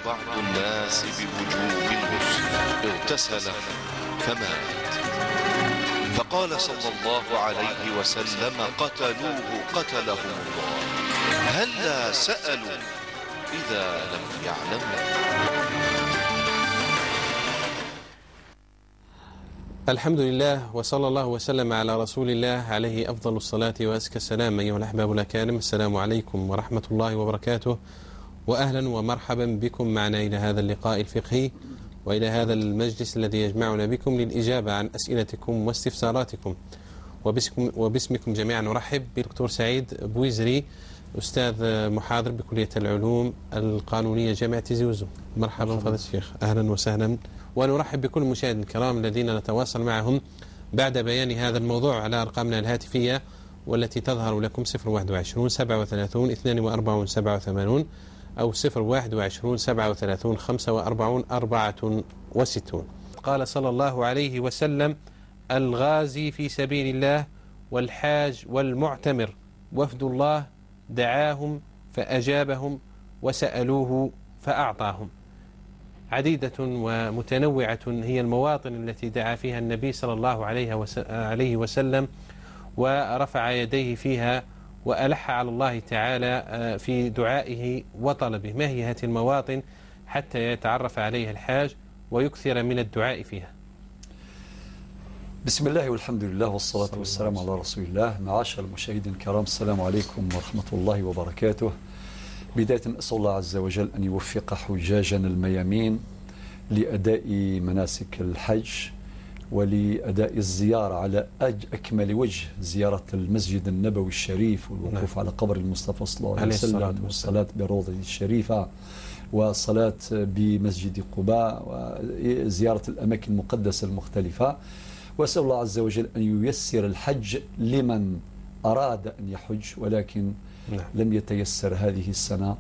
بعض الناس بوجوب الغسل، اغتسل فمات. فقال صلى الله عليه وسلم: قتلوه قتلهم الله، هلا سألوا إذا لم يعلموا. الحمد لله، وصلى الله وسلم على رسول الله، عليه أفضل الصلاة وأزكى السلام. أيها الأحباب الأكارم، السلام عليكم ورحمة الله وبركاته، وأهلا ومرحبا بكم معنا إلى هذا اللقاء الفقهي وإلى هذا المجلس الذي يجمعنا بكم للإجابة عن أسئلتكم واستفساراتكم. وباسمكم جميعا نرحب بالدكتور سعيد بويزري، أستاذ محاضر بكلية العلوم القانونية جامعة تيزي وزو. مرحبا فضيلة الشيخ، أهلا وسهلا. ونرحب بكل المشاهدين الكرام الذين نتواصل معهم بعد بيان هذا الموضوع على أرقامنا الهاتفية والتي تظهر لكم 021 37 42 87 أو 021 37 45 64. قال صلى الله عليه وسلم: الغازي في سبيل الله والحاج والمعتمر وفد الله، دعاهم فأجابهم وسألوه فأعطاهم. عديدة ومتنوعة هي المواطن التي دعا فيها النبي صلى الله عليه وسلم ورفع يديه فيها وألح على الله تعالى في دعائه وطلبه. ما هي هذه المواطن حتى يتعرف عليها الحاج ويكثر من الدعاء فيها؟ بسم الله والحمد لله والصلاة والسلام على رسول الله. معاشر المشاهدين الكرام، السلام عليكم ورحمة الله وبركاته. بداية أسأل الله عز وجل أن يوفق حجاجنا الميامين لأداء مناسك الحج ولأداء الزيارة على أكمل وجه، زيارة المسجد النبوي الشريف والوقوف على قبر المصطفى صلى الله عليه وسلم، والصلاة بروضه الشريفة، والصلاة بمسجد قباء، وزيارة الأماكن المقدسة المختلفة. وأسأل الله عز وجل أن ييسر الحج لمن أراد أن يحج ولكن لم يتيسر هذه السنة.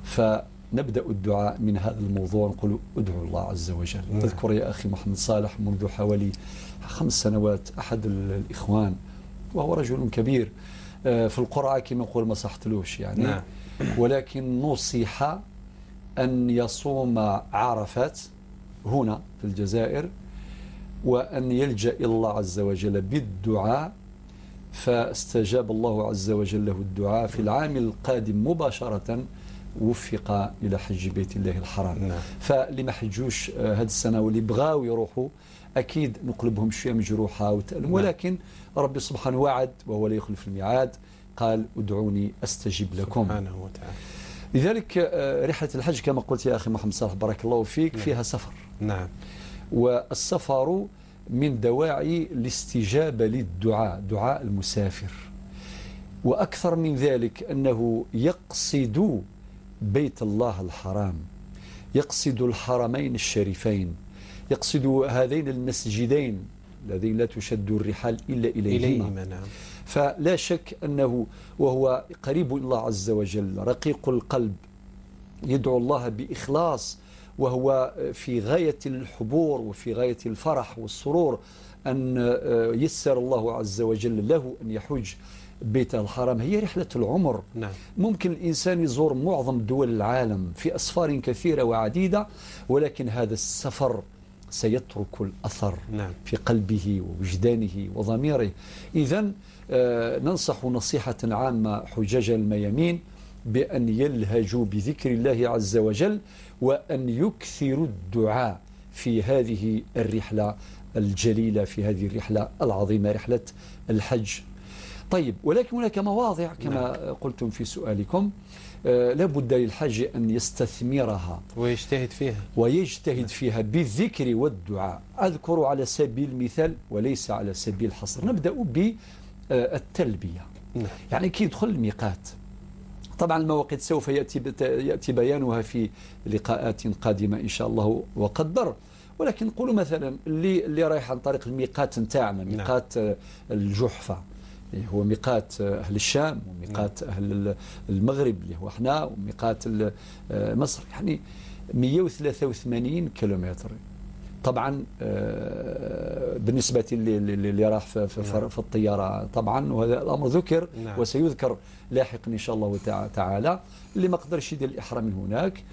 فنبدأ الدعاء من هذا الموضوع، نقول ادعوا الله عز وجل. تذكر يا أخي محمد صالح، منذ حوالي 5 سنوات أحد الإخوان وهو رجل كبير في القرعة كما نقول ما صحتلوش يعني، ولكن نصيح أن يصوم عرفات هنا في الجزائر وأن يلجأ إلى الله عز وجل بالدعاء، فاستجاب الله عز وجل له الدعاء. في العام القادم مباشرة وفق إلى حج بيت الله الحرام. فاللي ما حجوش هذه السنة واللي بغاو يروحوا أكيد نقلبهم شوية مجروحة وتألم، ولكن ربي سبحانه وعد وهو لا يخلف الميعاد، قال ادعوني أستجب لكم سبحانه وتعالى. لذلك رحلة الحج كما قلت يا أخي محمد صالح بارك الله فيك، فيها سفر. والسفر من دواعي الاستجابة للدعاء، دعاء المسافر. وأكثر من ذلك أنه يقصد بيت الله الحرام، يقصد الحرمين الشريفين، يقصد هذين المسجدين اللذين لا تشد الرحال إلا إليهما. نعم. فلا شك أنه وهو قريب الله عز وجل، رقيق القلب، يدعو الله بإخلاص، وهو في غاية الحبور وفي غاية الفرح والسرور أن يسر الله عز وجل له أن يحج بيت الحرام. هي رحلة العمر. ممكن الإنسان يزور معظم دول العالم في أسفار كثيرة وعديدة، ولكن هذا السفر سيترك الأثر في قلبه ووجدانه وضميره. إذن ننصح نصيحة عامة حجاج الميامين بأن يلهجوا بذكر الله عز وجل وأن يكثروا الدعاء في هذه الرحلة الجليلة، في هذه الرحلة العظيمة، رحلة الحج. طيب، ولكن هناك مواضع كما قلتم في سؤالكم لا بد للحج أن يستثمرها ويجتهد فيها، ويجتهد فيها بالذكر والدعاء. أذكر على سبيل المثال وليس على سبيل الحصر. نبدأ بالتلبية. يعني كي يدخل الميقات، طبعا المواقيت سوف يأتي بيانها في لقاءات قادمة إن شاء الله وقدر، ولكن نقولوا مثلا اللي رايح عن طريق الميقات نتاعنا، ميقات الجحفة اللي هو ميقات أهل الشام، وميقات أهل المغرب اللي هو احنا، وميقات مصر، يعني 183 كيلومتر. طبعا بالنسبة اللي راح في الطيارة طبعا، وهذا الأمر ذكر وسيذكر لاحقا إن شاء الله تعالى. اللي ما قدرش يدير الإحرام من هناك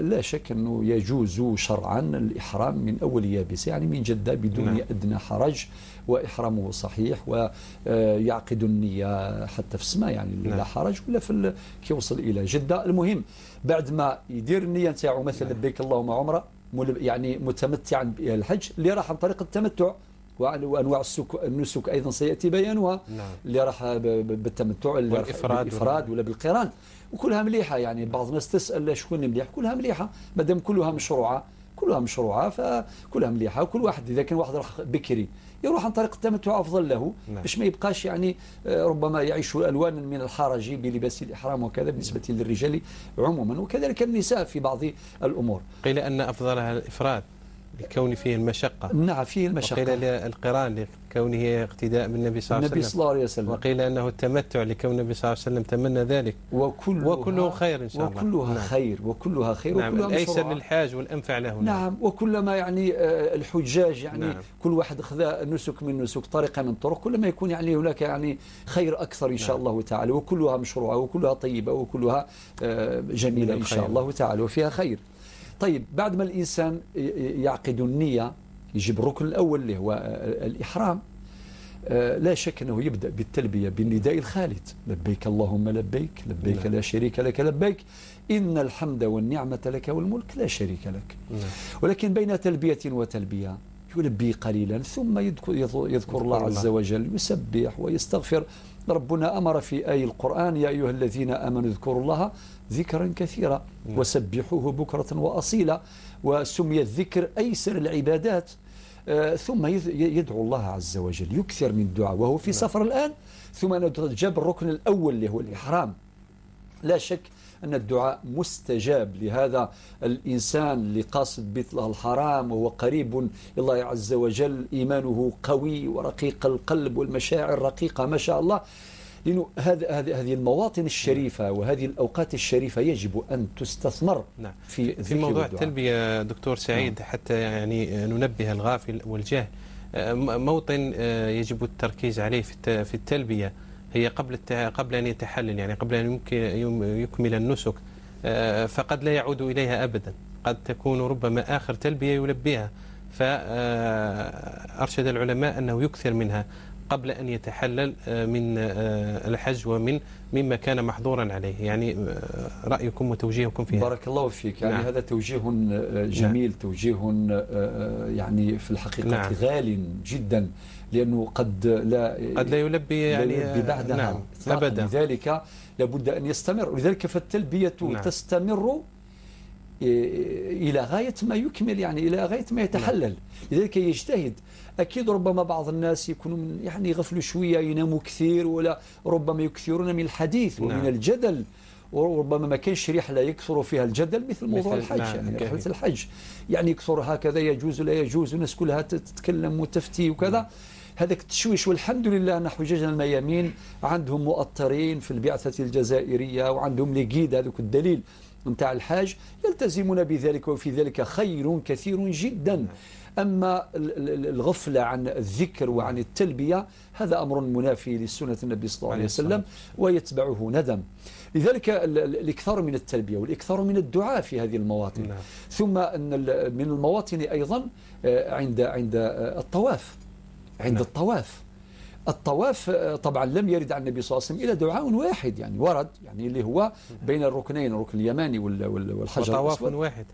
لا شك أنه يجوز شرعا الإحرام من أول يابسة، يعني من جدة بدون أدنى حرج، وإحرامه صحيح، ويعقد النية حتى في السماء، يعني لا حرج، ولا في كي يوصل إلى جدة. المهم بعد ما يدير النية نتاعو مثلا لبيك اللهم عمرة، يعني متمتعا بالحج، اللي راح عن طريق التمتع، وانواع النسك ايضا سياتي بيانها، اللي راح بالتمتع، اللي راح بالافراد ولا بالقران، وكلها مليحة. يعني بعض الناس تسال شكون مليح، كلها مليحة ما دام كلها مشروعه، كلها مشروعه فكلها مليحة. وكل واحد اذا كان واحد راح بكري يروح عن طريق التمتع افضل له، باش ما يبقاش يعني ربما يعيش الوان من الحرج بلباس الاحرام وكذا بالنسبة للرجال عموما، وكذلك النساء في بعض الامور. قيل ان افضلها الافراد لكون فيه المشقة. نعم فيه المشقة. وقيل القران لكونه اقتداء بالنبي صلى الله عليه وسلم. النبي صلى الله عليه وسلم. وقيل أنه التمتع لكون النبي صلى الله عليه وسلم تمنى ذلك. وكله خير إن شاء الله. وكلها خير، وكلها خير، وكلها الأيسر للحاج والأنفع له. نعم. وكلما يعني الحجاج يعني كل واحد خذا نسك من نسك، طريقة من طرق، كلما يكون يعني هناك يعني خير أكثر إن شاء الله تعالى. وكلها مشروعة وكلها طيبة وكلها جميلة إن شاء الله تعالى وفيها خير. طيب بعد ما الإنسان يعقد النية يجيب الركن الأول اللي هو الإحرام، لا شك أنه يبدأ بالتلبية بالنداء الخالد، لبيك اللهم لبيك، لبيك لا شريك لك لبيك، إن الحمد والنعمة لك والملك لا شريك لك. ولكن بين تلبية وتلبية يلبي قليلا ثم يذكر الله عز وجل، يسبح ويستغفر. ربنا أمر في آي القرآن يا أيها الذين آمنوا اذكروا الله ذكرا كثيرا وسبحوه بكرة وأصيلا، وسمي الذكر أيسر العبادات. ثم يدعو الله عز وجل، يكثر من الدعاء وهو في سفر الآن. ثم جاب الركن الأول اللي هو الإحرام. لا شك أن الدعاء مستجاب لهذا الإنسان اللي قاصد بيت الله الحرام وهو قريب إلى الله عز وجل، إيمانه قوي ورقيق القلب والمشاعر رقيقة ما شاء الله. لأنه هذه المواطن الشريفة وهذه الأوقات الشريفة يجب أن تستثمر. في موضوع التلبية دكتور سعيد، حتى يعني ننبه الغافل والجاهل، موطن يجب التركيز عليه في التلبية هي قبل أن يتحلل، يعني قبل أن يكمل النسك، فقد لا يعود إليها أبدا، قد تكون ربما آخر تلبية يلبيها، فأرشد العلماء أنه يكثر منها قبل أن يتحلل من الحج ومن مما كان محظورا عليه. يعني رأيكم وتوجيهكم فيها. بارك الله فيك. يعني هذا توجيه جميل، توجيه يعني في الحقيقة غال جدا، لأنه قد لا يلبي يعني لا يلبي بعدها أبدا. لذلك لابد أن يستمر، ولذلك فالتلبية تستمر إلى غاية ما يكمل، يعني إلى غاية ما يتحلل. لذلك يجتهد. أكيد ربما بعض الناس يكونوا يعني يغفلوا شوية، يناموا كثير، ولا ربما يكثرون من الحديث ومن الجدل، وربما ما كانش رحلة يكثر فيها الجدل مثل موضوع الحج، يعني رحلة الحج يعني يكثر هكذا يجوز لا يجوز، والناس كلها تتكلم وتفتي وكذا. هذاك التشويش. والحمد لله أن حجاجنا الميامين عندهم مؤطرين في البعثة الجزائرية، وعندهم les guides، هذوك الدليل نتاع الحاج، يلتزمون بذلك، وفي ذلك خير كثير جدا. أما الغفلة عن الذكر وعن التلبية هذا أمر منافي لسنة النبي صلى الله عليه وسلم ويتبعه ندم. لذلك الإكثار من التلبية والإكثار من الدعاء في هذه المواطن. ثم أن من المواطن أيضا عند الطواف، عند الطواف. الطواف طبعا لم يرد عن النبي صلى الله عليه وسلم إلى دعاء واحد، يعني ورد يعني اللي هو بين الركنين، الركن اليماني والحجر الأسود، طواف واحد،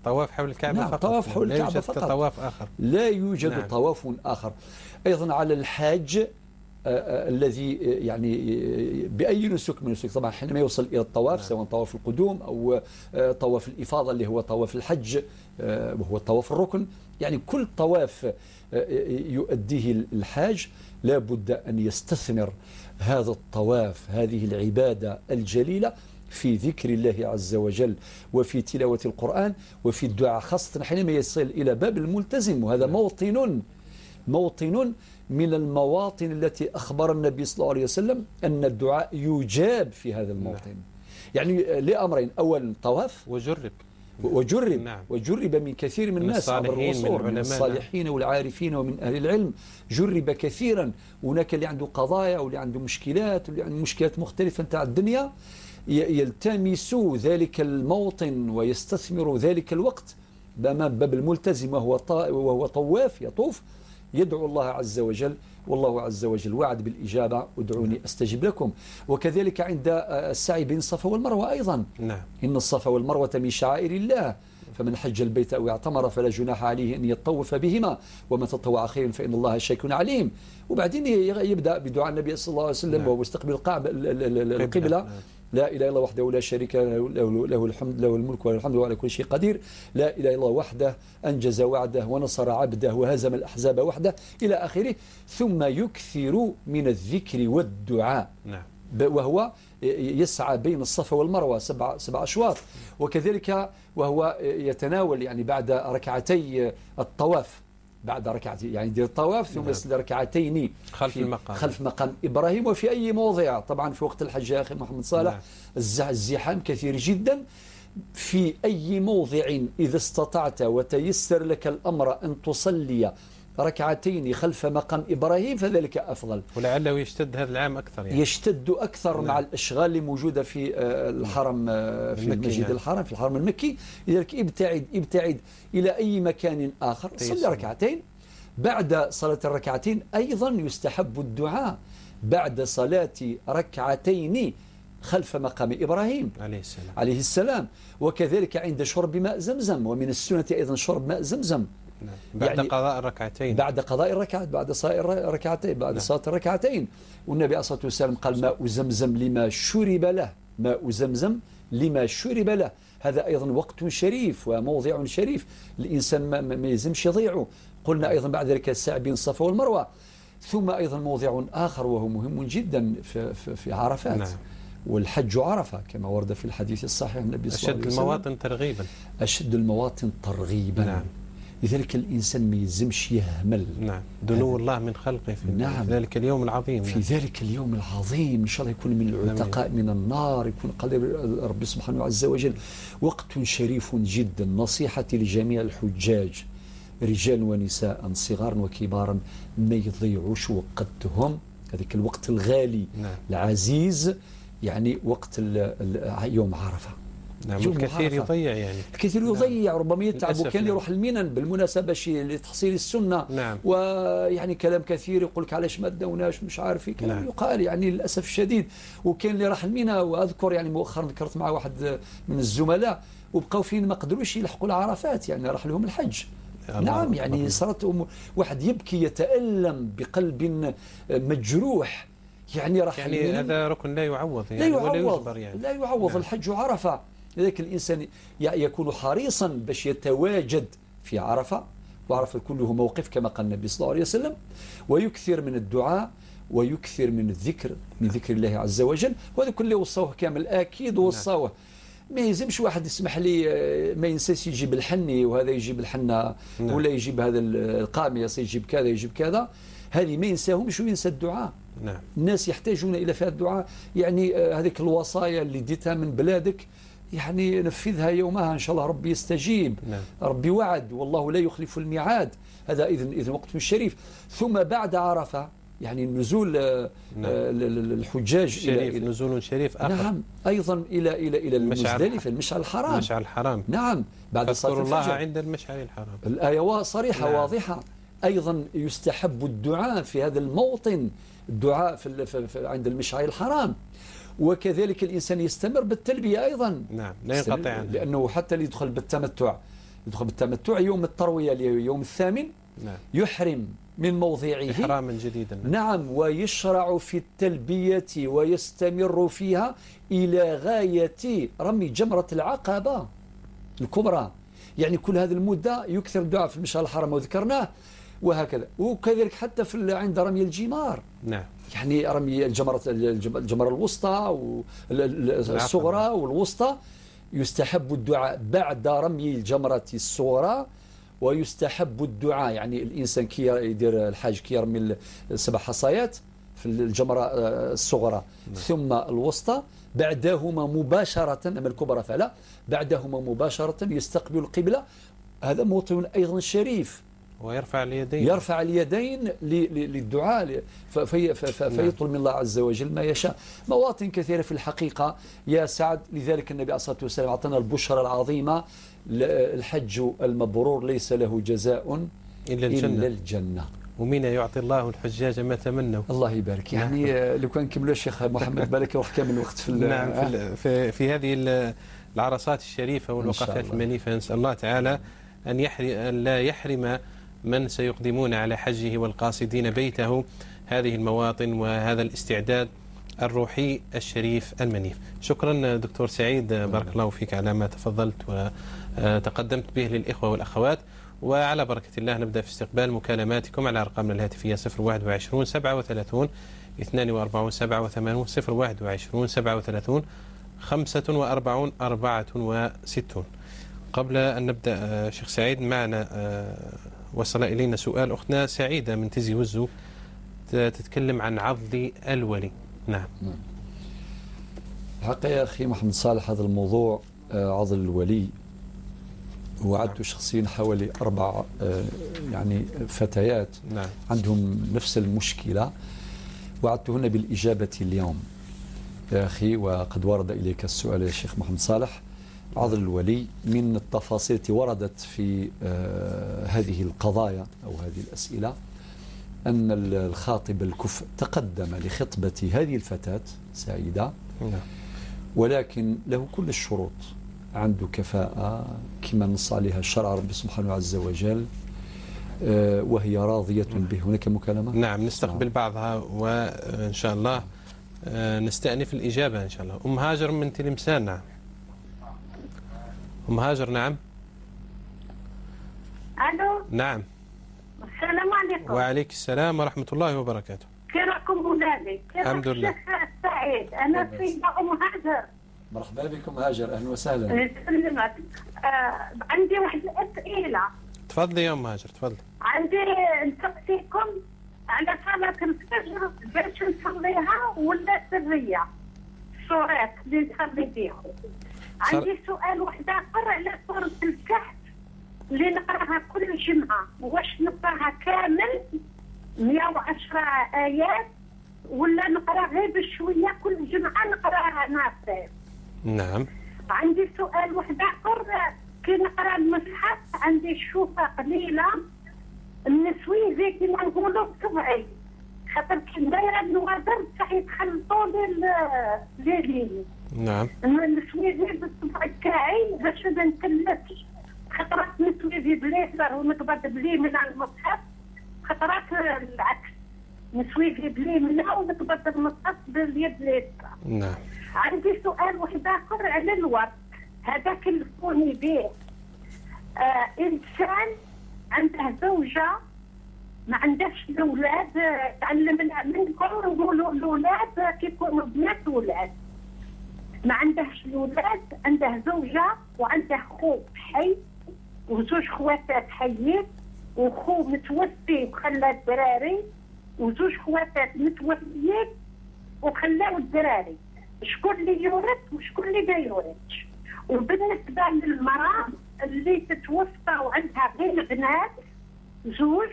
طواف حول الكعبة فقط. طواف حول الكعبة فقط، طواف آخر لا يوجد طواف آخر. أيضا على الحاج الذي يعني بأي نسك من نسك، طبعا حينما يوصل إلى الطواف، سواء طواف القدوم أو طواف الإفاضة اللي هو طواف الحج وهو طواف الركن، يعني كل طواف يؤديه الحاج لا بد أن يستثمر هذا الطواف، هذه العبادة الجليلة، في ذكر الله عز وجل وفي تلاوة القرآن وفي الدعاء، خاصة حينما يصل إلى باب الملتزم. وهذا موطن من المواطن التي أخبر النبي صلى الله عليه وسلم أن الدعاء يجاب في هذا الموطن. يعني لأمرين: أولا طواف، وجرب وجرب من كثير من الناس عبر العصور، من الصالحين والعارفين ومن أهل العلم، جرب كثيرا. هناك اللي عنده قضايا واللي عنده مشكلات واللي عنده مشكلات مختلفة نتاع الدنيا، يلتمس ذلك الموطن ويستثمر ذلك الوقت أمام باب الملتزم وهو طواف يطوف، يدعو الله عز وجل، والله عز وجل وعد بالإجابة: ادعوني أستجب لكم. وكذلك عند السعي بين الصفا والمروة أيضا. نعم. إن الصفا والمروة من شعائر الله، فمن حج البيت أو اعتمر فلا جناح عليه أن يطوف بهما، ومن تطوع خيرا فإن الله شاكر عليم. وبعدين يبدأ بدعاء النبي صلى الله عليه وسلم. نعم. وهو مستقبل القبلة. نعم. لا إله إلا الله وحده لا شريك له، له الحمد له الملك وله الحمد وعلى كل شيء قدير، لا إله إلا الله وحده أنجز وعده ونصر عبده وهزم الأحزاب وحده، إلى آخره. ثم يكثر من الذكر والدعاء. نعم. وهو يسعى بين الصفا والمروة سبع أشواط. وكذلك وهو يتناول يعني بعد ركعتي الطواف، بعد ركعتين يعني يدير الطواف ثم نعم. يصلي ركعتين خلف المقام، خلف مقام إبراهيم، وفي أي موضع. طبعا في وقت الحج يا أخي محمد صالح. نعم. الزحام كثير جدا. في أي موضع إذا استطعت وتيسر لك الأمر أن تصلي ركعتين خلف مقام إبراهيم فذلك أفضل. ولعله يشتد هذا العام أكثر يعني. يشتد أكثر. نعم. مع الأشغال اللي موجودة في الحرم، في المكي، المسجد نعم. الحرام، في الحرم المكي. لذلك ابتعد إلى أي مكان آخر، صلي ركعتين. بعد صلاة الركعتين أيضا يستحب الدعاء بعد صلاة ركعتين خلف مقام إبراهيم عليه السلام. عليه السلام. وكذلك عند شرب ماء زمزم، ومن السنة أيضا شرب ماء زمزم. نعم. بعد يعني قضاء الركعتين، بعد قضاء الركعات، بعد صلاة الركعتين، بعد نعم. صلاة الركعتين. والنبي عليه الصلاة والسلام قال: ماء زمزم لما شرب له، ماء زمزم لما شرب له. هذا أيضا وقت شريف وموضع شريف، الإنسان ما يلزمش يضيعه. قلنا أيضا بعد ذلك السعي بين الصفا والمروة. ثم أيضا موضع آخر وهو مهم جدا في عرفات. نعم. والحج عرفة كما ورد في الحديث الصحيح النبي صلى الله أشد عليه وسلم. المواطن ترغيبا. أشد المواطن ترغيبا. نعم. لذلك الإنسان ما يلزمش يهمل. نعم. دنو الله من خلقه في نعم. ذلك اليوم العظيم. في ذلك اليوم العظيم إن شاء الله يكون من العتقاء من النار، يكون قدر ربي سبحانه عز وجل. وقت شريف جدا. نصيحتي لجميع الحجاج رجال ونساء صغارا وكبارا، ما يضيعوش وقتهم، هذاك الوقت الغالي. نعم. العزيز، يعني وقت يوم عرفة. نعم. يوم الكثير عرفة. يضيع يعني. الكثير يضيع. نعم. ربما يتعب، وكان نعم. يروح المنن بالمناسبة شيء لتحصيل السنة. نعم. ويعني كلام كثير يقول لك علاش ما داوناش مش عارف إيه، كلام نعم. يقال يعني للأسف الشديد. وكان اللي راح المنى، وأذكر يعني مؤخرا ذكرت مع واحد من الزملاء وبقاو فين ما قدروش يلحقوا العرفات، يعني راح لهم الحج. نعم يعني صارت واحد يبكي يتألم بقلب مجروح، يعني راح يعني هذا ركن لا يعوض، يعني لا يعوض، ولا يجبر يعني. لا يعوض. نعم. الحج عرفة. لذلك الإنسان يكون حريصا باش يتواجد في عرفة، وعرفة كله موقف كما قال النبي صلى الله عليه وسلم، ويكثر من الدعاء ويكثر من الذكر، من ذكر الله عز وجل. وهذا كله وصوه كامل، أكيد وصوه. ما يلزمش واحد يسمح لي ما ينساش يجيب الحني، وهذا يجيب الحنة. نعم. ولا يجيب هذا القامية، يجيب كذا يجيب كذا، هذه ما ينساهمش وينسى الدعاء. نعم. الناس يحتاجون إلى فيها الدعاء، يعني هذيك الوصايا اللي ديتها من بلادك يعني نفذها يومها إن شاء الله ربي يستجيب. نعم. ربي وعد والله لا يخلف الميعاد. هذا إذن وقت شريف. ثم بعد عرفة يعني النزول. نعم. الحجاج شريف، إلى نزول شريف آخر. نعم أيضا إلى إلى إلى المزدلفة، المشعر الحرام. المشعر الحرام. نعم بعد صلاة فاذكروا الله الفجر عند المشعر الحرام. الآية صريحة. نعم. واضحة. أيضا يستحب الدعاء في هذا الموطن، الدعاء في عند المشعر الحرام. وكذلك الإنسان يستمر بالتلبية أيضا. نعم لا ينقطع عنها، لأنه حتى اللي يدخل بالتمتع، يدخل بالتمتع يوم التروية يوم الثامن. نعم. يحرم من موضعه إحراما جديدا. نعم ويشرع في التلبية ويستمر فيها إلى غاية رمي جمرة العقبة الكبرى. يعني كل هذه المدة يكثر الدعاء في المشعر الحرام وذكرناه، وهكذا. وكذلك حتى في عند رمي الجمار. نعم. يعني رمي الجمرة الوسطى والصغرى والوسطى، يستحب الدعاء بعد رمي الجمرة الصغرى، ويستحب الدعاء يعني الإنسان كي يدير الحاج كي يرمي السبع حصيات في الجمرة الصغرى. نعم. ثم الوسطى، بعدهما مباشرة، أما الكبرى فلا، بعدهما مباشرة يستقبل القبلة. هذا موطن أيضا شريف. ويرفع اليدين، يرفع اليدين للدعاء، فيطلب من الله عز وجل ما يشاء. مواطن كثيرة في الحقيقة يا سعد. لذلك النبي عليه الصلاة والسلام أعطانا البشرى العظيمة: الحج المبرور ليس له جزاء إلا الجنة, إلا الجنة. ومن يعطي الله الحجاج ما تمنوا. الله يبارك. يعني لو كان كملوا الشيخ محمد بالك يروح كامل الوقت في نعم في هذه العرصات الشريفة والوقفات المنيفة. نسأل الله تعالى أن لا يحرم من سيقدمون على حجه والقاصدين بيته هذه المواطن وهذا الاستعداد الروحي الشريف المنيف. شكرا دكتور سعيد، بارك الله فيك على ما تفضلت وتقدمت به للإخوة والأخوات. وعلى بركة الله نبدأ في استقبال مكالماتكم على أرقامنا الهاتفية 021 37 42 87 021 37 45 64. قبل أن نبدأ شيخ سعيد، معنا وصل إلينا سؤال أختنا سعيدة من تيزي وزو، تتكلم عن عضل الولي. نعم. الحقيقة يا أخي محمد صالح، هذا الموضوع عضل الولي وعدت شخصيا حوالي 4 يعني فتيات. نعم. عندهم نفس المشكلة، وعدتهن بالإجابة اليوم يا أخي. وقد ورد إليك السؤال يا شيخ محمد صالح. عضل الولي من التفاصيل التي وردت في هذه القضايا أو هذه الأسئلة أن الخاطب الكفء تقدم لخطبة هذه الفتاة سعيدة. نعم. ولكن له كل الشروط، عنده كفاءة كما نص عليها الشرع ربي سبحانه عز وجل، وهي راضية به. هناك مكالمة؟ نعم، نستقبل بعضها وإن شاء الله نستأنف الإجابة إن شاء الله. أم هاجر من تلمسان. نعم. أم هاجر. نعم. ألو. نعم. السلام عليكم. وعليك السلام ورحمة الله وبركاته. كي راكم ولادي؟ الحمد لله. الشيخ سعيد، أنا السيدة أم هاجر. مرحبا بكم هاجر، أهلا وسهلا. يسلمك. عندي واحد الأسئلة. تفضلي يا أم هاجر، تفضلي. عندي نسقسيكم على صلاة الفجر باش نصليها ولا سرية؟ الصورات اللي نصلي بيهم. عندي سؤال واحد آخر على سورة الكهف اللي نقراها كل جمعة، واش نقراها كامل 110 آيات ولا نقرا غير بشوية كل جمعة نقراها ناقص؟ نعم. عندي سؤال واحد آخر، كي نقرا المصحف عندي الشوفة قليلة، النسويزي كيما نقولوا بصبعي، خاطر كي دايرة النوادر بصح يتخلطوا لي لي. نعم. النسويزي بالصبع تاعي باش ما نتلفش، خطرات نسويزي باليسار ونقبض باليمين على المصحف، خطرات العكس، نسويزي باليمين ونقبض المصحف باليد اليسرى. نعم. عندي سؤال واحد آخر على الورث، هذا كلفوني به. إنسان عنده زوجة ما عندهاش الأولاد، تعلمنا منكم نقولوا الأولاد كيكونوا بنات ولاد، ما عندهش الأولاد، عنده زوجة وعنده خو حي وزوج خواتات حيين، وخو متوفي وخلى الدراري، وزوج خواتات متوفيين وخلاو الدراري. شكون اللي يورث وشكون اللي ما يورثش؟ وبالنسبة للمرأة اللي تتوفى وعندها غير بنات زوج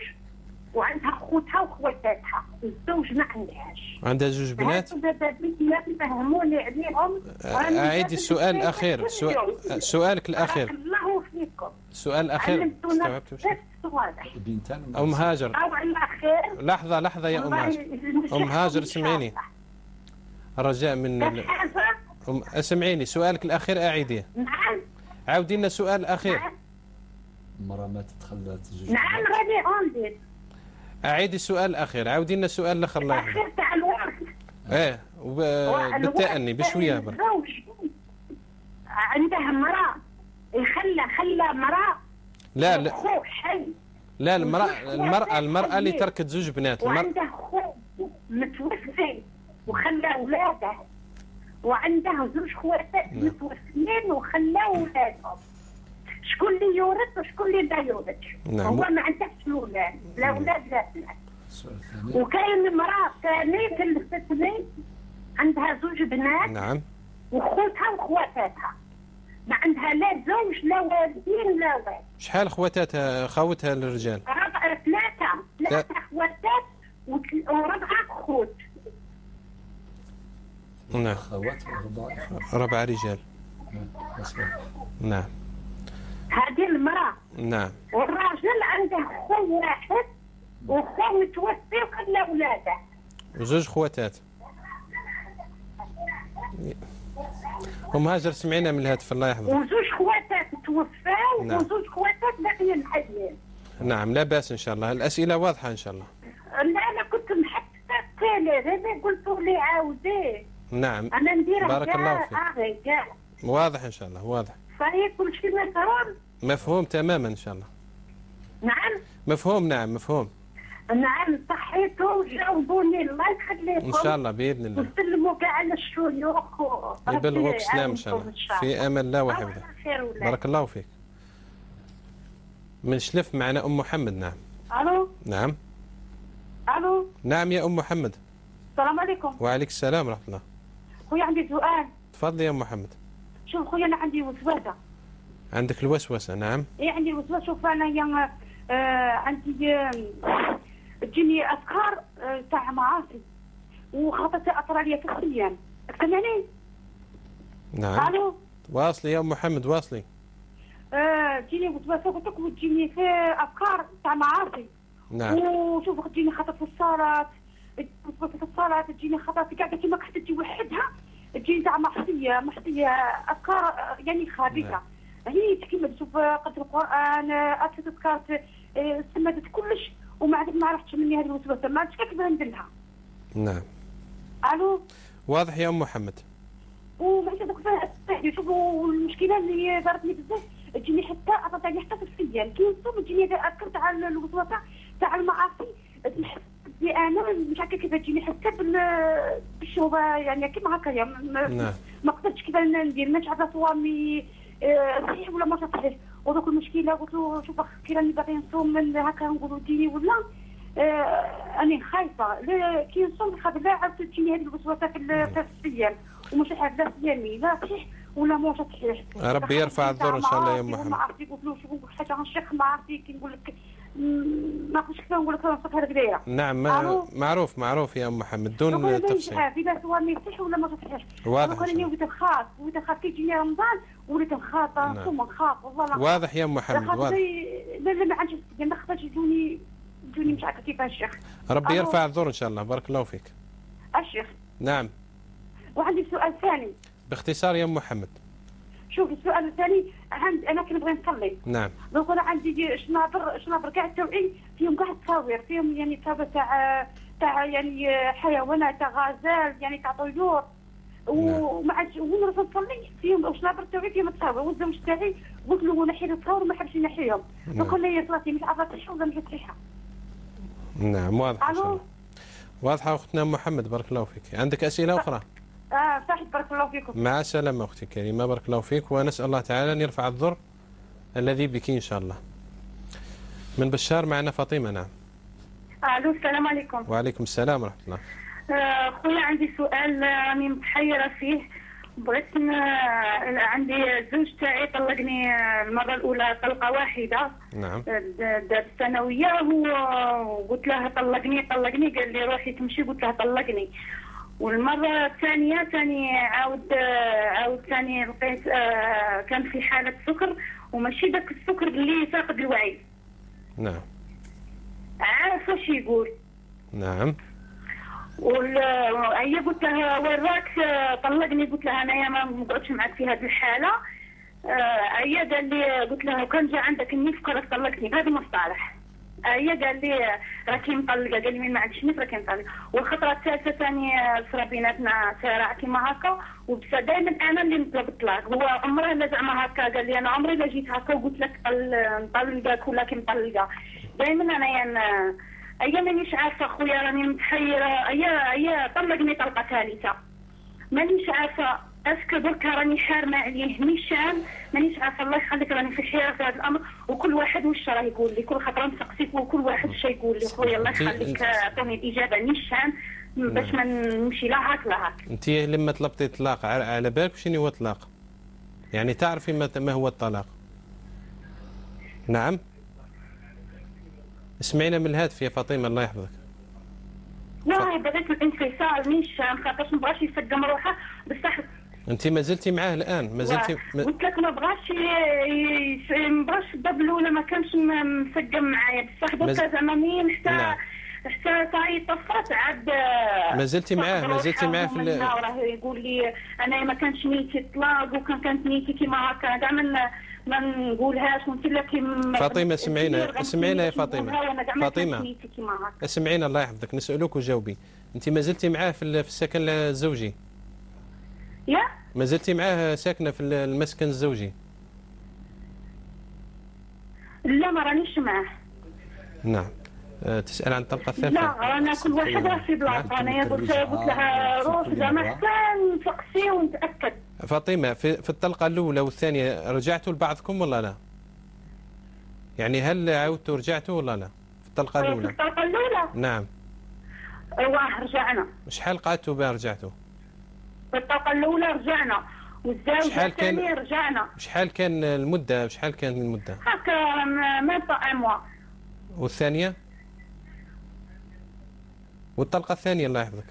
وعندها خوتها وخواتاتها، الزوج ما عندهاش. عندها زوج بنات؟ فهموني عليهم. أعيد السؤال الأخير، سؤالك الأخير. الله فيكم. السؤال الأخير استوعبت. أم هاجر. أو على خير. لحظة لحظة يا أم هاجر. أم هاجر اسمعيني. الرجاء من اسمعيني، سؤالك الأخير أعيديه. نعم. عاودي لنا السؤال الأخير. نعم. المرأة ما تتخلى زوج. نعم غادي عندي. أعيدي السؤال الأخير، عاودي لنا السؤال الآخر. الله يحفظك. الأخير تاع الورث. إيه بالتأني بشوية برك. الزوج عنده امرأة خلى امرأة. لا لا. خو حي. لا المرأة اللي تركت زوج بنات. وعنده خو متوفي وخلى اولاده، وعنده زوج خواتات متوفيين وخلاو اولادهم. شكون اللي يورث وشكون اللي ما يورثش؟ نعم. هو ما عندهش الاولاد، لا اولاد لا بنات. وكاين امراة ثاني كلفتني عندها زوج بنات. نعم. وخوتها وخواتاتها، ما عندها لا زوج لا والدين لا والد. شحال خواتاتها خوتها للرجال؟ 4 3 خواتات و4 خوت. نعم. أخوات و4 4 رجال. نعم. هذه المرأة. نعم. والراجل عنده خو واحد وخو متوفي وخلى اولاده. وزوج خواتات. ام هاجر سمعينا من الهاتف الله يحفظك. وزوج خواتات توفاو. نعم. وزوج خواتات باقيين حيين. نعم لا باس ان شاء الله، الاسئلة واضحة ان شاء الله. لا انا كنت محبسه التالي هذا قلت لي عاوديه. نعم. انا ندير بارك الله فيك. واضح ان شاء الله، واضح. صحيح كل شيء مفهوم؟ مفهوم تماما ان شاء الله. نعم. مفهوم، نعم مفهوم. نعم صحيتوا جاوبوني الله يخليكم. ان شاء الله باذن الله. وسلموا كاع على الشيوخ يبلغوك سلام ان شاء الله. في امان الله وحفظه. بارك الله فيك. من شلف معنا ام محمد. نعم. الو. نعم. الو. نعم يا ام محمد. السلام عليكم. وعليك السلام ورحمة الله. خويا عندي سؤال. تفضلي يا ام محمد. شوف خويا انا عندي وسوسه. عندك الوسوسة؟ نعم. اي عندي الوسوسة. شوف انا عندي تجيني افكار تاع معاصي وخاطر تاثر عليا في الصيام. سمعني؟ نعم. الو. واصلي يا ام محمد واصلي. تجيني وسوسه قلت لك، وتجيني في افكار تاع معاصي. نعم. وشوف تجيني خطر في الصلاة، في الصلاة تجيني خطر في كاع كيما حتى تجي وحدها تجيني تاع معصية، معصية افكار يعني خبيثة. نعم. هي كيما تشوف قرأت القران، اذكرت، سمدت كلش وما عاد ما عرفتش مني هذه الوسوسة، ما عرفتش كيف ندير لها. نعم. الو. واضح يا ام محمد. وما عرفتش دوك شوفوا المشكلة اللي ضربتني بزاف تجيني حتى عطاتني حتى في الصيام كي نصوم تجيني افكار تاع الوسوسة تاع المعاصي، نحس بلي انا مش عارفه كيف تجيني حتى بالشوبه يعني كيما هكايا. نعم. ما قدرتش كيف ندير، مانيش عارفه صوامي صحيح ولا ما صحيح. ودوك المشكلة قلت له شوف كي راني باغي نصوم من هكا نقولوا ديني ولا راني خايفة كي نصوم نخاف لا عاود تجيني هذه الوسوسة في الصيام ومش عارفه لا صيامي لا صحيح ولا مو صحيح. ربي يرفع الضر ان شاء الله يا ام محمد. ما عرفتي قلت له شوف نقول حاجة غنشيخ ما عرفتي كي نقول لك ما عرفتش كيف نقول لك نصف هذاك دايرة. نعم معروف معروف يا ام محمد دون تفصيل. اذا صوامي صحيح ولا ما صحيح. واضح. انا وليت نخاف، وليت نخاف كي يجيني رمضان وليت نخاف نصوم نخاف والله. لا واضح يا ام محمد واضح. لا لا ما عنديش ما خاطرش يجوني مش عارفه كيفاش الشيخ. ربي يرفع الضر ان شاء الله. بارك الله فيك. الشيخ. نعم. وعندي سؤال ثاني. باختصار يا ام محمد. شوف السؤال الثاني، عند انا كنبغي نصلي. نعم. donc انا عندي شنابر كاع التوعي فيهم كاع التصاوير، فيهم يعني تصاوير تاع يعني حيوانات، تاع غزال، يعني تاع طيور. وما عادش وين نروح نصلي فيهم شنابر التوعي فيهم التصاوير، والزوج تاعي قلت له نحي التصاور وما حبش ينحيهم. donc انا صلاتي مش عارفه صحيحه ولا مش صحيحه. نعم واضحة ان شاء الله. واضحة اختنا محمد بارك الله فيك. عندك اسئلة اخرى؟ صحيح بارك الله فيكم. مع السلامة أختي الكريمة بارك الله فيك، ونسأل الله تعالى أن يرفع الضر الذي بك إن شاء الله. من بشار معنا فاطمة. نعم. ألو السلام عليكم. وعليكم السلام ورحمة الله. خويا عندي سؤال راني متحيرة فيه. بغيت عندي الزوج تاعي طلقني المرة الأولى طلقة واحدة. نعم. دار الثانوية وقلت له طلقني طلقني، قال لي روحي تمشي، قلت له طلقني. والمرة الثانية ثاني عاود ثاني لقيت كان في حالة سكر، وماشي داك السكر اللي فاقد الوعي. نعم. عارف واش يقول. نعم. هي قلت لها وين راك طلقني، قلت لها انايا ما نقعدش معاك في هذه الحالة. هي قال لي قلت لها كان جا عندك النفق راك طلقتني بهذا المصطلح. هي قال لي راكي مطلقه، قال لي ما عنديش نفق راكي مطلقه. والخطره الثالثة ثاني صرا بيناتنا صراع كيما هكا، وبس دائما انا اللي نطلب الطلاق، هو عمره لا زعما هكا قال لي انا عمري لا جيت هكا وقلت لك نطلقك ولا كي مطلقه. دائما انايا هي مانيش عارفه خويا راني متحيره. هي طلقني طلقه ثالثة مانيش عارفه est-ce que دركا راني حارمه عليه نيشان، مانيش عارفه. الله يخليك راني في حيره في هذا الامر، وكل واحد واش راه يقول لي، كل خطره نسقسيك وكل واحد واش يقول لي. خويا الله يخليك اعطوني الاجابة نيشان باش ما نمشي لا هاك لا هاك. انت لما طلبتي الطلاق على بالك شنو هو الطلاق؟ يعني تعرفي ما هو الطلاق؟ نعم. اسمعينا من الهاتف يا فاطمة الله يحفظك. لا بغيت الانفصال مش خاطرش ما بغاش يسقم روحه بصح. انت ما زلتي معاه الان؟ ما زلتي قلت لك ما بغاش ما بغاش الباب الاولى ما كانش مسقم معايا بصح دوكا زعما مين حتى نعم. حتى تاعي طفرت عاد. ما زلتي معاه؟ ما زلتي معاه في راه يقول لي انا ما كانش نيتي الطلاق وكان كانت نيتي كيما هكا كاع ما نقولهاش وانت لا كيما. فاطمة اسمعينا، اسمعينا يا فاطمة. فاطمة اسمعينا الله يحفظك، نسالوك وجاوبي. انت ما زلتي معاه في السكن الزوجي؟ يا ما زلتي معاه ساكنة في المسكن الزوجي؟ لا ما رانيش معاه. نعم. تسأل عن الطلقة الثالثة؟ لا رانا كل واحد راه في بلاصة. أنا قلت لها روح زعما حتى نسقسي ونتأكد. فاطمة في الطلقة الأولى والثانية رجعتوا لبعضكم ولا لا؟ يعني هل عاودتوا رجعتوا ولا لا؟ في الطلقة الأولى. في الطلقة الأولى؟ نعم. واه رجعنا. شحال قعدتوا باه رجعتوا؟ في الطلقة الأولى رجعنا والزوجة الثانية رجعنا. شحال كان المدة؟ شحال كان المدة؟ هكا même pas un mois. والثانية؟ والطلقة الثانية الله يحفظك.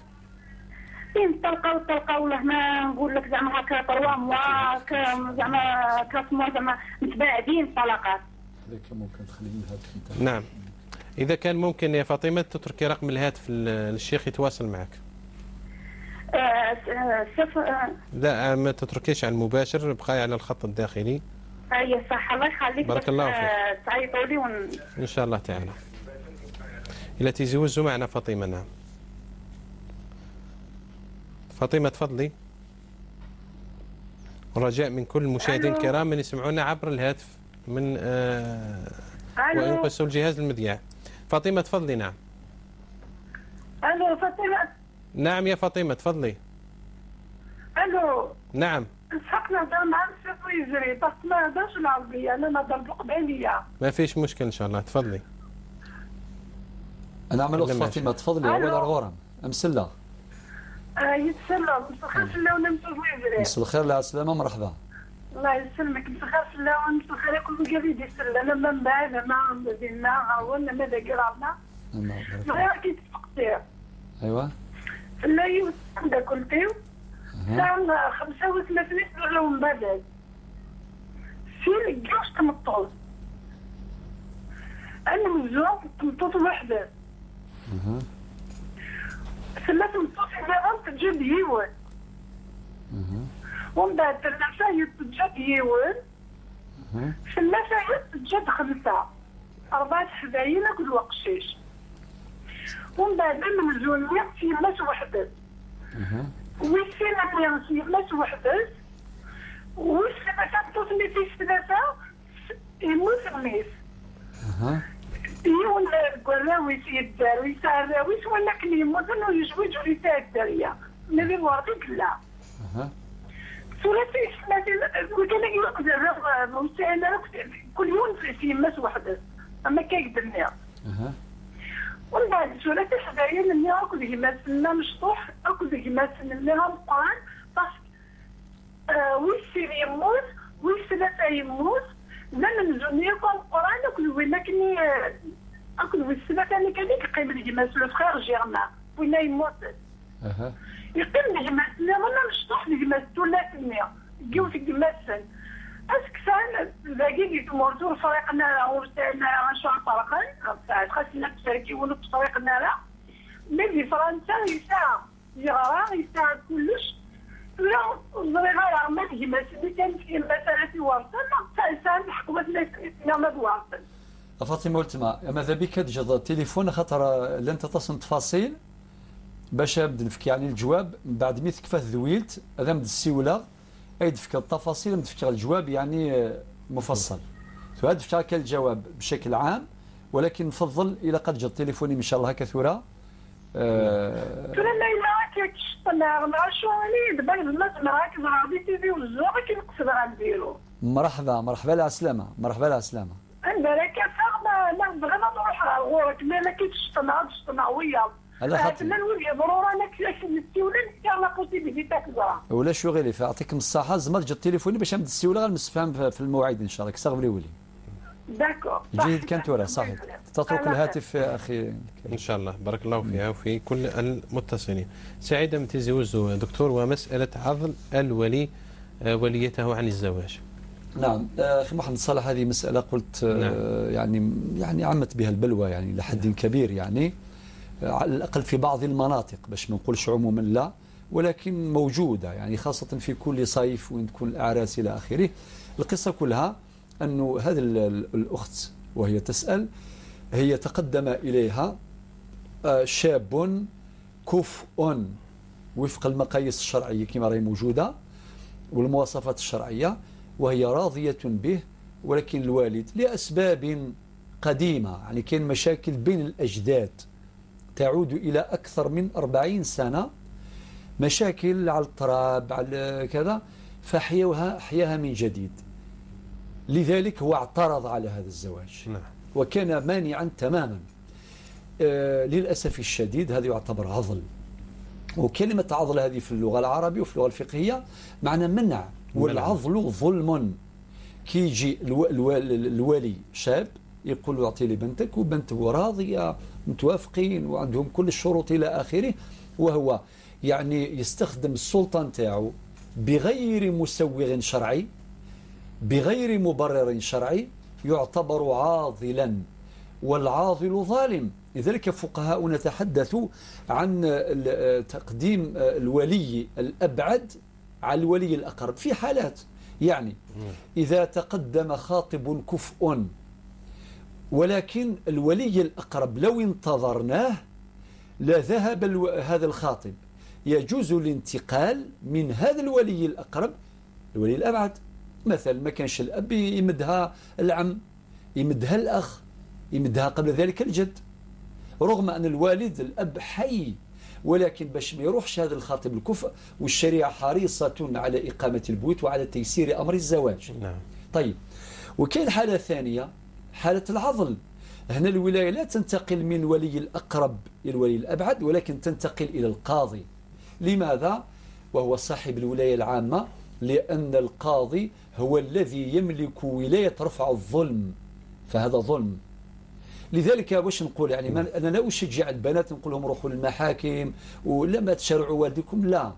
بين الطلقة والطلقة والله ما نقول لك زعما هكا 3 mois زعما 4 mois زعما متباعدين الطلقات. ممكن تخليني الهاتف. نعم. إذا كان ممكن يا فاطمة تتركي رقم الهاتف للشيخ يتواصل معك. لا ما تتركيش على المباشر، بقاي على الخط الداخلي. اي صح الله يخليك. بارك الله فيك. تعيطوا لي ان شاء الله تعالى. إلى تيزوزوا معنا فاطمة. نعم فاطمة تفضلي. ورجاء من كل المشاهدين الكرام من يسمعونا عبر الهاتف من وينقصوا الجهاز المذياع. فاطمة تفضلي. نعم. الو فاطمة. نعم يا فاطمة تفضلي. الو. نعم. نسحق نهضر مع الشيخ ويجري بس ما نهضرش العربية، انا نهضر بالقبالية. ما فيش مشكل ان شاء الله، تفضلي. انا عمل فاطمة تفضلي. اول غورم امسله. يتسلم مسخر فلاونه مسويزري. مساء الخير على السلامة مرحبا. الله يسلمك. مسخر فلاونه مسخر كل قال يسلم من بعد ما بينا عاونا ما ذاكرنا. غير كي تفقتي. ايوا. لا يوسف كلتيو. ساعة 35 ولا بعد. سين كاش تمطوط. أنا مزوج تمطوط وحدة. ثلاثة مطوط إذا تجد يوان. ومن بعد ثلاثة تجد يوان. ثلاثة تجد 5. 4 حبايين كل وقشيش. ومن بعد أنا مزوج في ماس وحدة. ويسينا في ماس وحدة. والثلاثة تصنيفي ثلاثة يموت ميس. يون الكراويس يدار ويسعراويس ولكن يموت ويجوج ويساع الدارية. نبي ورقيك لا. ثلاثي ثلاثي وكان يقدر كل يوم في ماس وحدة. أما كيقدرني. ومن بعد ثلاثي حدايا مني أكل هما سنة مشطوح أكل هما سنة مقان باسكو ويسير يموت ويسلاثة يموت لا نزوني القرآن أكل ولكن أكل ويسلاثة اللي كان يقيم الجماس لو فخير جيرمان ولا يموت. يقيم الجماس لا ولا مشطوح الجماس ثلاثمية كيو في الجماس أسكسان باقي يتمرتو فريقنا وتاعنا غنشوف فرقا خاصنا نتفركي ونط فريقنا لا مي في فرنسا يساع يغرا يساع كلش. لا زريغة ما الجماس اللي كان في مثلا في ورطة ما حكومة ما ورطة. فاطمة ولتما ماذا بك تجد التليفون خاطر لن تتصل تفاصيل باش نبدا نفك يعني الجواب من بعد مي كفات ذويلت هذا مد السيولة اي دفك التفاصيل مدفك الجواب يعني مفصل. هذا دفك الجواب بشكل عام ولكن نفضل الى قد جد تليفوني ان شاء الله هكا ثورة. ترى لا الا كتشطنا مع شوالي دابا زعما معاك زعما تيفي وزوغ كنقصد غنديرو. مرحبا مرحبا على السلامة مرحبا على السلامة. انا كفا ما بغينا نروح غورك ما لا كتشطنا تشطنا ويا على خاطر ضرورة انا كنتي ولا لا بوسيبيليتي تزرع ولا شو غيري فاعطيكم الصحة زعما تجي تليفوني باش نبدا السيولة غنمسفهم في الموعد ان شاء الله كسغ ولي. d'accord. جيد كان ترى صحيح. تترك الهاتف يا أخي. إن شاء الله بارك الله فيها وفي كل المتصلين. سعيدة من تيزي وزو دكتور، ومسألة عضل الولي وليته عن الزواج. نعم أخي محمد صالح، هذه مسألة قلت نعم. يعني عمت بها البلوى يعني لحد نعم. كبير، يعني على الأقل في بعض المناطق، باش ما نقولش عموما لا، ولكن موجودة يعني خاصة في كل صيف وين تكون الأعراس إلى آخره. القصة كلها أنه هذه الأخت وهي تسأل، هي تقدم إليها شاب كفء وفق المقاييس الشرعية كما راهي موجودة والمواصفات الشرعية، وهي راضية به، ولكن الوالد لأسباب قديمة، يعني كاين مشاكل بين الأجداد تعود إلى أكثر من 40 سنة، مشاكل على التراب على كذا، فحيوها حياها من جديد. لذلك هو اعترض على هذا الزواج نعم. وكان مانعا تماما. للأسف الشديد هذا يعتبر عضل، وكلمة عضل هذه في اللغة العربية وفي اللغة الفقهية معنى منع، والعضل ظلم. كي يجي الولي شاب يقول له اعطي لي بنتك، وبنته راضية متوافقين وعندهم كل الشروط إلى آخره، وهو يعني يستخدم السلطة نتاعو بغير مسوغ شرعي بغير مبرر شرعي، يعتبر عاضلا، والعاضل ظالم. لذلك فقهاؤنا تحدثوا عن تقديم الولي الأبعد على الولي الأقرب في حالات، يعني إذا تقدم خاطب كفء ولكن الولي الأقرب لو انتظرناه لذهب هذا الخاطب، يجوز الانتقال من هذا الولي الأقرب الولي الأبعد. مثلا ما كانش الأب يمدها العم، يمدها الأخ، يمدها قبل ذلك الجد، رغم أن الوالد الأب حي، ولكن باش ما يروحش هذا الخاطب الكفء، والشريعة حريصة على إقامة البيوت وعلى تيسير أمر الزواج. نعم. طيب، وكاين حالة ثانية، حالة العضل. هنا الولاية لا تنتقل من ولي الأقرب إلى الولي الأبعد، ولكن تنتقل إلى القاضي. لماذا؟ وهو صاحب الولاية العامة، لأن القاضي هو الذي يملك ولاية رفع الظلم، فهذا ظلم. لذلك واش نقول، يعني أنا لا أشجع البنات نقول لهم روحوا للمحاكم ولا ما تشرعوا والديكم، لا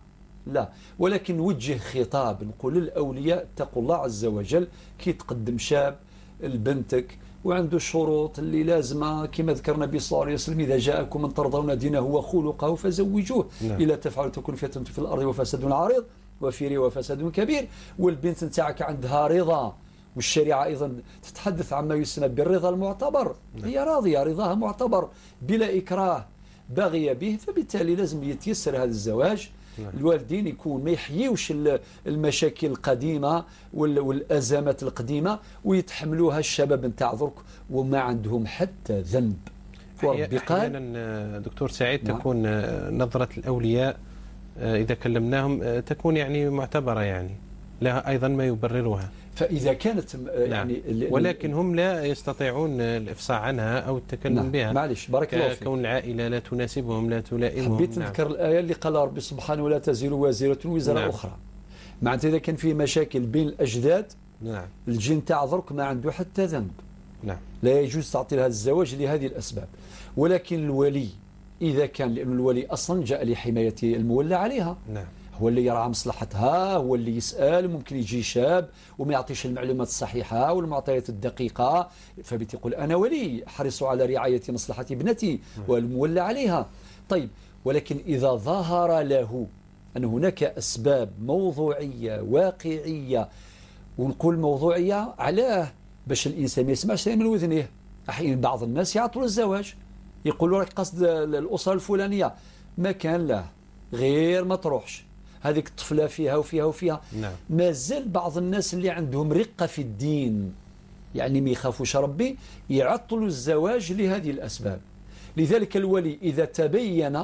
لا، ولكن نوجه خطاب نقول للأولياء اتقوا الله عز وجل. كي تقدم شاب لبنتك وعنده الشروط اللي لازمة كما ذكرنا النبي صلى الله عليه وسلم، إذا جاءكم من ترضون دينه وخلقه فزوجوه، نعم. إلا تفعلوا تكون فتنة في الأرض وفساد عريض وفي وفساد كبير. والبنت نتاعك عندها رضا، والشريعة أيضا تتحدث عما يسمى بالرضا المعتبر، هي راضية، رضاها معتبر بلا إكراه، باغية به، فبالتالي لازم يتيسر هذا الزواج. الوالدين يكون ما يحيوش المشاكل القديمة والأزمات القديمة ويتحملوها الشباب نتاع درك وما عندهم حتى ذنب. أحيانا دكتور سعيد تكون نظرة الأولياء إذا كلمناهم تكون يعني معتبرة، يعني لها أيضا ما يبررها، فإذا كانت يعني نعم. ولكن هم لا يستطيعون الإفصاح عنها أو التكلم نعم. بها. معلش بارك الله فيك. كون العائلة لا تناسبهم لا تلائمهم. حبيت نعم. نذكر الآية اللي قال ربي سبحانه ولا تزر وازرة وزر نعم. أخرى. معناتها إذا كان فيه مشاكل بين الأجداد نعم. الجن تاع درك ما عنده حتى ذنب. نعم. لا يجوز تعطي هذا الزواج لهذه الأسباب. ولكن الولي إذا كان، لأن الولي أصلا جاء لحماية المولى عليها. نعم. هو اللي يرعى مصلحتها، هو اللي يسأل، ممكن يجي شاب وما يعطيش المعلومات الصحيحة والمعطيات الدقيقة، فبالتالي يقول أنا ولي أحرص على رعاية مصلحة ابنتي والمولى عليها. طيب، ولكن إذا ظهر له أن هناك أسباب موضوعية واقعية، ونقول موضوعية علاه باش الإنسان ما يسمعش من وذنيه. أحيانا بعض الناس يعطوا الزواج يقولوا لك قصد الأسرة الفلانية، ما كان له غير ما تروحش هذيك الطفلة فيها وفيها وفيها. نعم. ما زال بعض الناس اللي عندهم رقة في الدين، يعني ما يخافوش ربي، يعطلوا الزواج لهذه الأسباب. لذلك الولي إذا تبين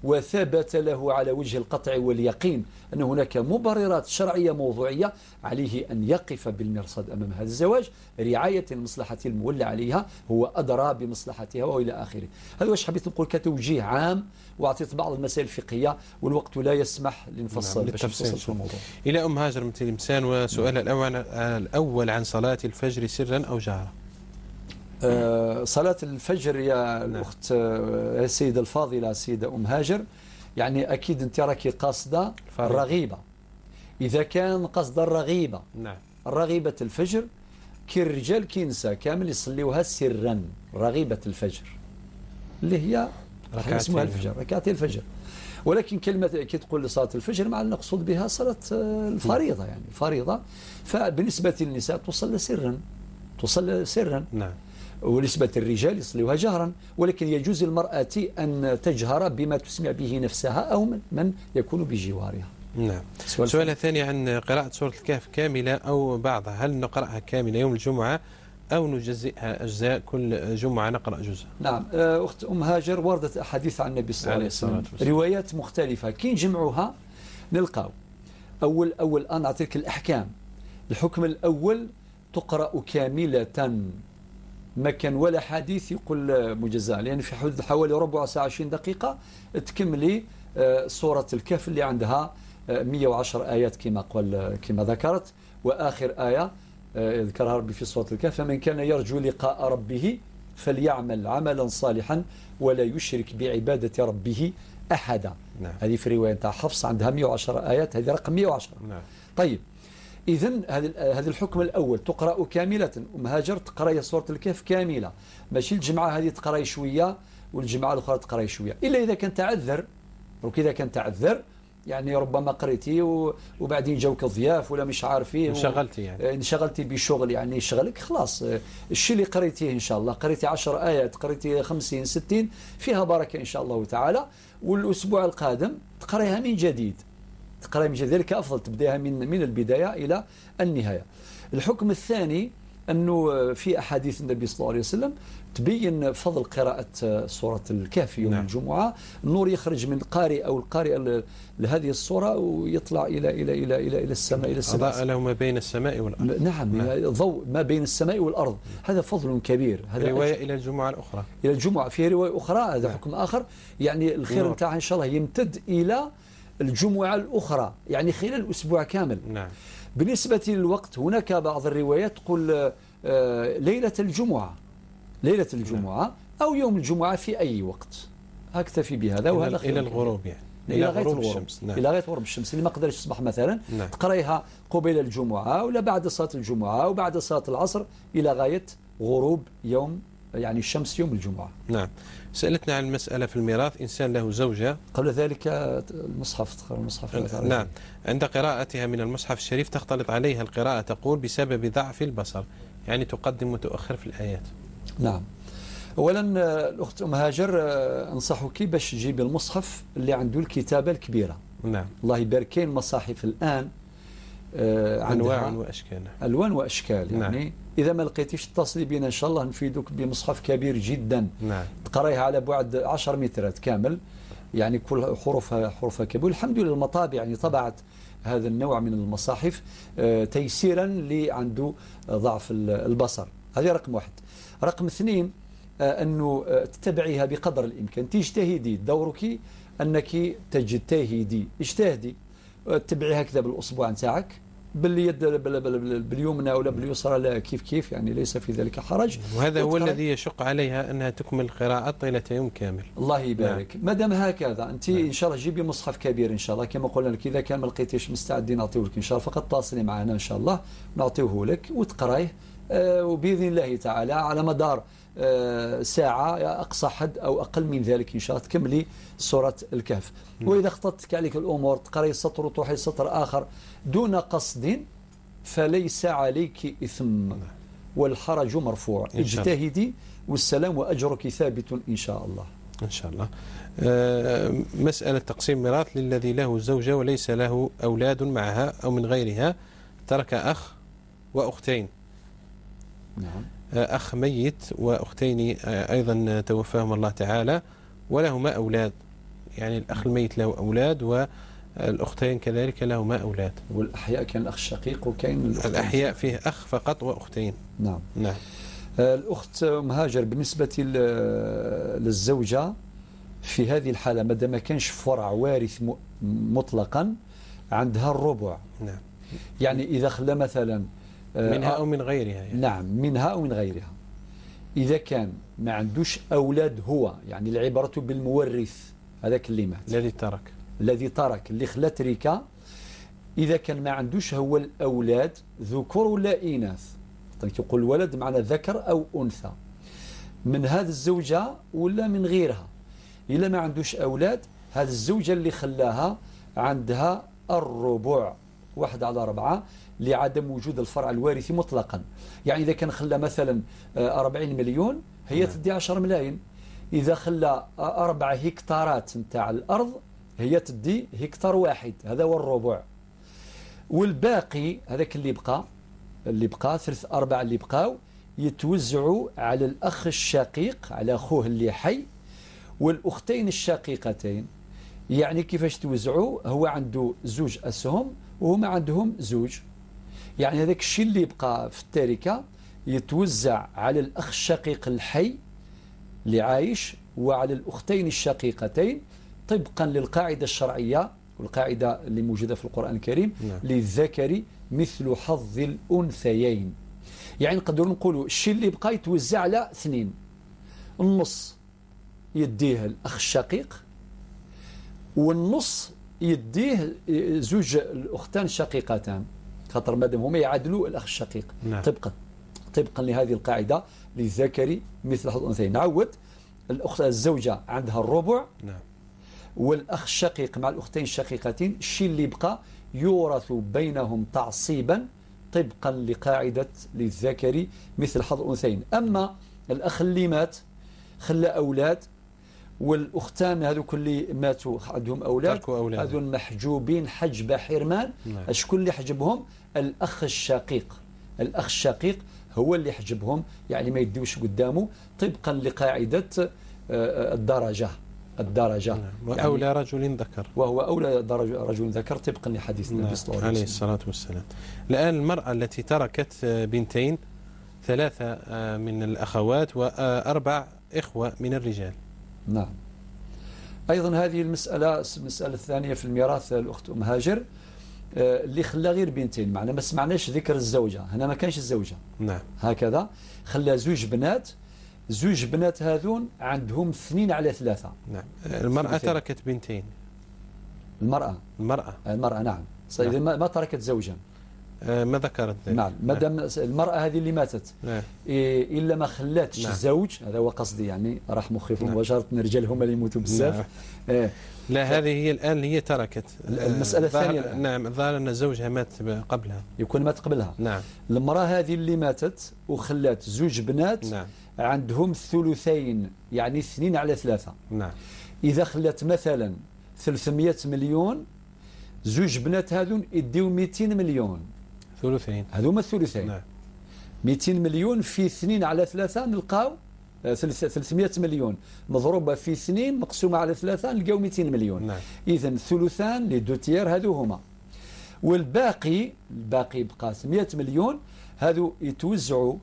وثبت له على وجه القطع واليقين أن هناك مبررات شرعية موضوعية، عليه أن يقف بالمرصاد أمام هذا الزواج رعاية المصلحة المولى عليها، هو أدرى بمصلحتها وإلى آخره. هذا واش حبيت نقول كتوجيه عام، وأعطيت بعض المسائل الفقهية والوقت لا يسمح لنفصل باش نفصل في الموضوع. إلى أم هاجر من تلمسان، وسؤال الأول عن صلاة الفجر سرا أو جهرا. صلاة الفجر يا الأخت السيدة الفاضلة السيدة أم هاجر، يعني أكيد أنت راكي قاصدة الرغيبة. إذا كان قصد الرغيبة، نعم، رغيبة الفجر كي الرجال كي النساء كامل يصليوها سرا، رغيبة الفجر اللي هي اسمها الفجر، ركعتي الفجر. ولكن كلمة كي تقول صلاة الفجر مع المقصود بها صلاة الفريضة، يعني الفريضة. فبالنسبة للنساء تصلى سرا، تصلى سرا، نعم. ونسبة الرجال يصليوها جهرا، ولكن يجوز للمرأة أن تجهر بما تسمع به نفسها أو من يكون بجوارها. نعم. السؤال الثاني عن قراءة سورة الكهف كاملة أو بعضها، هل نقرأها كاملة يوم الجمعة أو نجزئها أجزاء، كل جمعة نقرأ جزء؟ نعم. أخت أم هاجر، وردت أحاديث عن النبي صلى الله عليه وسلم، روايات مختلفة، كي نجمعوها نلقاو أول أن نعطيك الأحكام. الحكم الأول تقرأ كاملة، ما كان ولا حديث يقول مجزاء، لأن في حدود حوالي ربع ساعة 20 دقيقة تكملي سورة الكهف اللي عندها 110 آيات كما قال كما ذكرت، وآخر آية ذكرها ربي في سورة الكهف: فمن كان يرجو لقاء ربه فليعمل عملا صالحا ولا يشرك بعبادة ربه أحدا. نعم. هذه في رواية تاع حفص عندها 110 آيات، هذه رقم 110. نعم. طيب، إذن هذا الحكم الأول تقرأ كاملة. أم هاجر تقرأي سورة الكهف كاملة، ماشي الجمعة هذه تقرأي شوية والجمعة الأخرى تقرأي شوية، إلا إذا كان تعذر. وكذا كان تعذر يعني ربما قريتي وبعدين جاوك الضياف ولا مش عارفين، انشغلتي يعني، انشغلتي بشغل يعني شغلك، خلاص الشيء اللي قريتيه ان شاء الله، قريتي 10 آيات، قريتي 50 60، فيها بركة ان شاء الله تعالى. والاسبوع القادم تقريها من جديد، تقريها من جديد، ذلك افضل، تبداها من البداية الى النهاية. الحكم الثاني أنه في أحاديث النبي صلى الله عليه وسلم تبين فضل قراءة سورة الكهف يوم نعم. الجمعة. النور يخرج من القارئ أو القارئ لهذه السورة ويطلع إلى إلى إلى إلى إلى السماء، إلى السماء. أضاء له ما بين السماء والأرض. نعم, نعم. ضوء ما بين السماء والأرض، هذا فضل كبير. هذا رواية إلى الجمعة الأخرى، إلى الجمعة في رواية أخرى، هذا نعم. حكم آخر، يعني الخير نتاعها إن شاء الله يمتد إلى الجمعة الأخرى، يعني خلال الأسبوع كامل. نعم. بالنسبة للوقت هناك بعض الروايات تقول ليلة الجمعة، ليلة الجمعة أو يوم الجمعة في أي وقت. أكتفي بهذا، وهذا خير. إلى الغروب يعني، إلى غاية غروب الشمس. نعم. إلى غاية غروب الشمس، اللي ما قدرش يصبح مثلا نعم. تقريها قبيل الجمعة ولا بعد صلاة الجمعة وبعد صلاة العصر إلى غاية غروب يوم، يعني الشمس يوم الجمعة. نعم. سألتنا عن المسألة في الميراث، إنسان له زوجة. قبل ذلك المصحف، المصحف. نعم. عند قراءتها من المصحف الشريف تختلط عليها القراءة، تقول بسبب ضعف البصر، يعني تقدم وتؤخر في الآيات. نعم. أولا الأخت أم هاجر، أنصحك باش تجيب المصحف اللي عنده الكتابة الكبيرة. نعم. الله يبارك، كاين مصاحف الآن أنواع وأشكال، ألوان وأشكال يعني. نعم. إذا ما لقيتيش اتصلي بنا إن شاء الله نفيدك بمصحف كبير جدا. نعم. تقرأيها على بعد 10 مترات كامل، يعني كل حروفها كبيرة. الحمد لله المطابع يعني طبعت هذا النوع من المصاحف تيسيرا اللي عنده ضعف البصر. هذه رقم واحد. رقم اثنين، أنه تتبعيها بقدر الإمكان، تجتهدي، دورك أنك تجتهدي، اجتهدي، تبعيها كذا بالأصبع نتاعك، باليد باليمنى ولا باليسرى، لا كيف كيف، يعني ليس في ذلك حرج. وهذا هو الذي يشق عليها أنها تكمل القراءة طيلة يوم كامل. الله يبارك. نعم. ما دام هكذا أنت نعم. إن شاء الله جيبي مصحف كبير إن شاء الله، كما قلنا لك إذا كان ما لقيتيش مستعدين نعطيوه لك إن شاء الله، فقط تواصلي معنا إن شاء الله نعطيوه لك وتقرايه، وبإذن الله تعالى على مدار ساعة أقصى حد أو أقل من ذلك إن شاء الله تكملي سورة الكهف. وإذا اختلطت عليك الأمور تقرأي سطر وتروحي سطر آخر دون قصد فليس عليك إثم والحرج مرفوع. اجتهدي والسلام وأجرك ثابت إن شاء الله. إن شاء الله. مسألة تقسيم ميراث للذي له زوجة وليس له أولاد معها أو من غيرها، ترك أخ وأختين. نعم. أخ ميت وأختين أيضا توفاهما الله تعالى ولهما أولاد، يعني الأخ الميت له أولاد والأختين كذلك لهما أولاد. والأحياء كان الأخ الشقيق وكاين الأحياء فيه أخ فقط وأختين. نعم. نعم. الأخت أم هاجر، بالنسبة للزوجة في هذه الحالة ما دام ما كانش فرع وارث مطلقا عندها الربع. نعم. يعني إذا خلى مثلا منها أو من غيرها يعني. نعم، منها أو من غيرها. إذا كان ما عندوش أولاد هو، يعني العبرة بالمورث هذاك اللي مات، الذي ترك، الذي ترك اللي خلا تركة، إذا كان ما عندوش هو الأولاد ذكور ولا إناث، طيب يقول ولد معنى ذكر أو أنثى، من هذه الزوجة ولا من غيرها، إلا ما عندوش أولاد هذه الزوجة اللي خلاها عندها الربع، 1/4، لعدم وجود الفرع الوارثي مطلقا. يعني إذا كان خلى مثلا 40 مليون هي تدي 10 ملايين، إذا خلى 4 هكتارات نتاع الأرض هي تدي هكتار واحد، هذا هو الربع. والباقي هذاك اللي بقى، اللي بقى 3/4 اللي بقاو يتوزعوا على الأخ الشقيق، على أخوه اللي حي، والأختين الشقيقتين. يعني كيفاش توزعوا؟ هو عنده 2 أسهم وهما عندهم 2، يعني هذاك الشيء اللي بقى في التركة يتوزع على الأخ الشقيق الحي اللي عايش وعلى الأختين الشقيقتين طبقا للقاعدة الشرعية والقاعدة اللي موجودة في القرآن الكريم. نعم. للذكر مثل حظ الأنثيين. يعني نقدروا نقولوا الشيء اللي بقى يتوزع على 2، النص يديه الأخ الشقيق والنص يديه زوج الأختان الشقيقتان، خاطر مادام هما يعادلوا الأخ الشقيق. نعم. طبقا لهذه القاعدة للذكر مثل حظ الأنثيين. نعود، الأخت الزوجة عندها الربع. نعم. والأخ الشقيق مع الأختين الشقيقتين الشيء اللي بقى يورث بينهم تعصيبا طبقا لقاعدة للذكر مثل حظ الأنثيين. أما الأخ اللي مات خلى أولاد، والأختان هذوك اللي ماتوا عندهم أولاد، هذول محجوبين حجب حرمان. نعم. شكون اللي حجبهم؟ الأخ الشقيق. الأخ الشقيق هو اللي حجبهم، يعني ما يديوش قدامه طبقا لقاعدة الدرجة. الدرجة. نعم. وأولى يعني رجل ذكر، وهو أولى رجل ذكر طبقا لحديث النبي صلى الله عليه وسلم عليه الصلاة والسلام. الآن المرأة التي تركت بنتين، 3 من الأخوات و4 إخوة من الرجال. نعم. أيضا هذه المسألة، المسألة الثانية في الميراث الأخت أم هاجر، اللي خلى غير بنتين، معنا ما سمعناش ذكر الزوجة هنا، ما كانش الزوجة. نعم. هكذا خلى 2 بنات، 2 بنات هذون عندهم 2/3. نعم. المرأة تركت بنتين. المرأة. المرأة نعم. نعم. ما تركت زوجا. ما ذكرت ذلك. نعم. ما دام المرأة هذه اللي ماتت. نعم. إلا ما خلاتش. نعم. الزوج، هذا هو قصدي، يعني راح مخي نعم. مباشرة الرجال هما اللي يموتوا بزاف. نعم. لا، هذه هي الآن هي تركت المسألة الثانية. نعم، الظاهر أن زوجها مات قبلها، يكون مات قبلها. نعم. المرأة هذه اللي ماتت وخلات 2 بنات. نعم. عندهم 2/3، يعني 2/3. نعم. إذا خلات مثلا 300 مليون، 2 بنات هذون يديو 200 مليون. ثلثين، هذوما الثلثين. نعم. 200 مليون في 2/3 نلقاو 300 مليون مضروبة في 2 مقسومة على 3 نلقاو 200 مليون. نعم. إذا ثلثان les deux tiers هذو هما، والباقي الباقي بقى 100 مليون، هذو يتوزعوا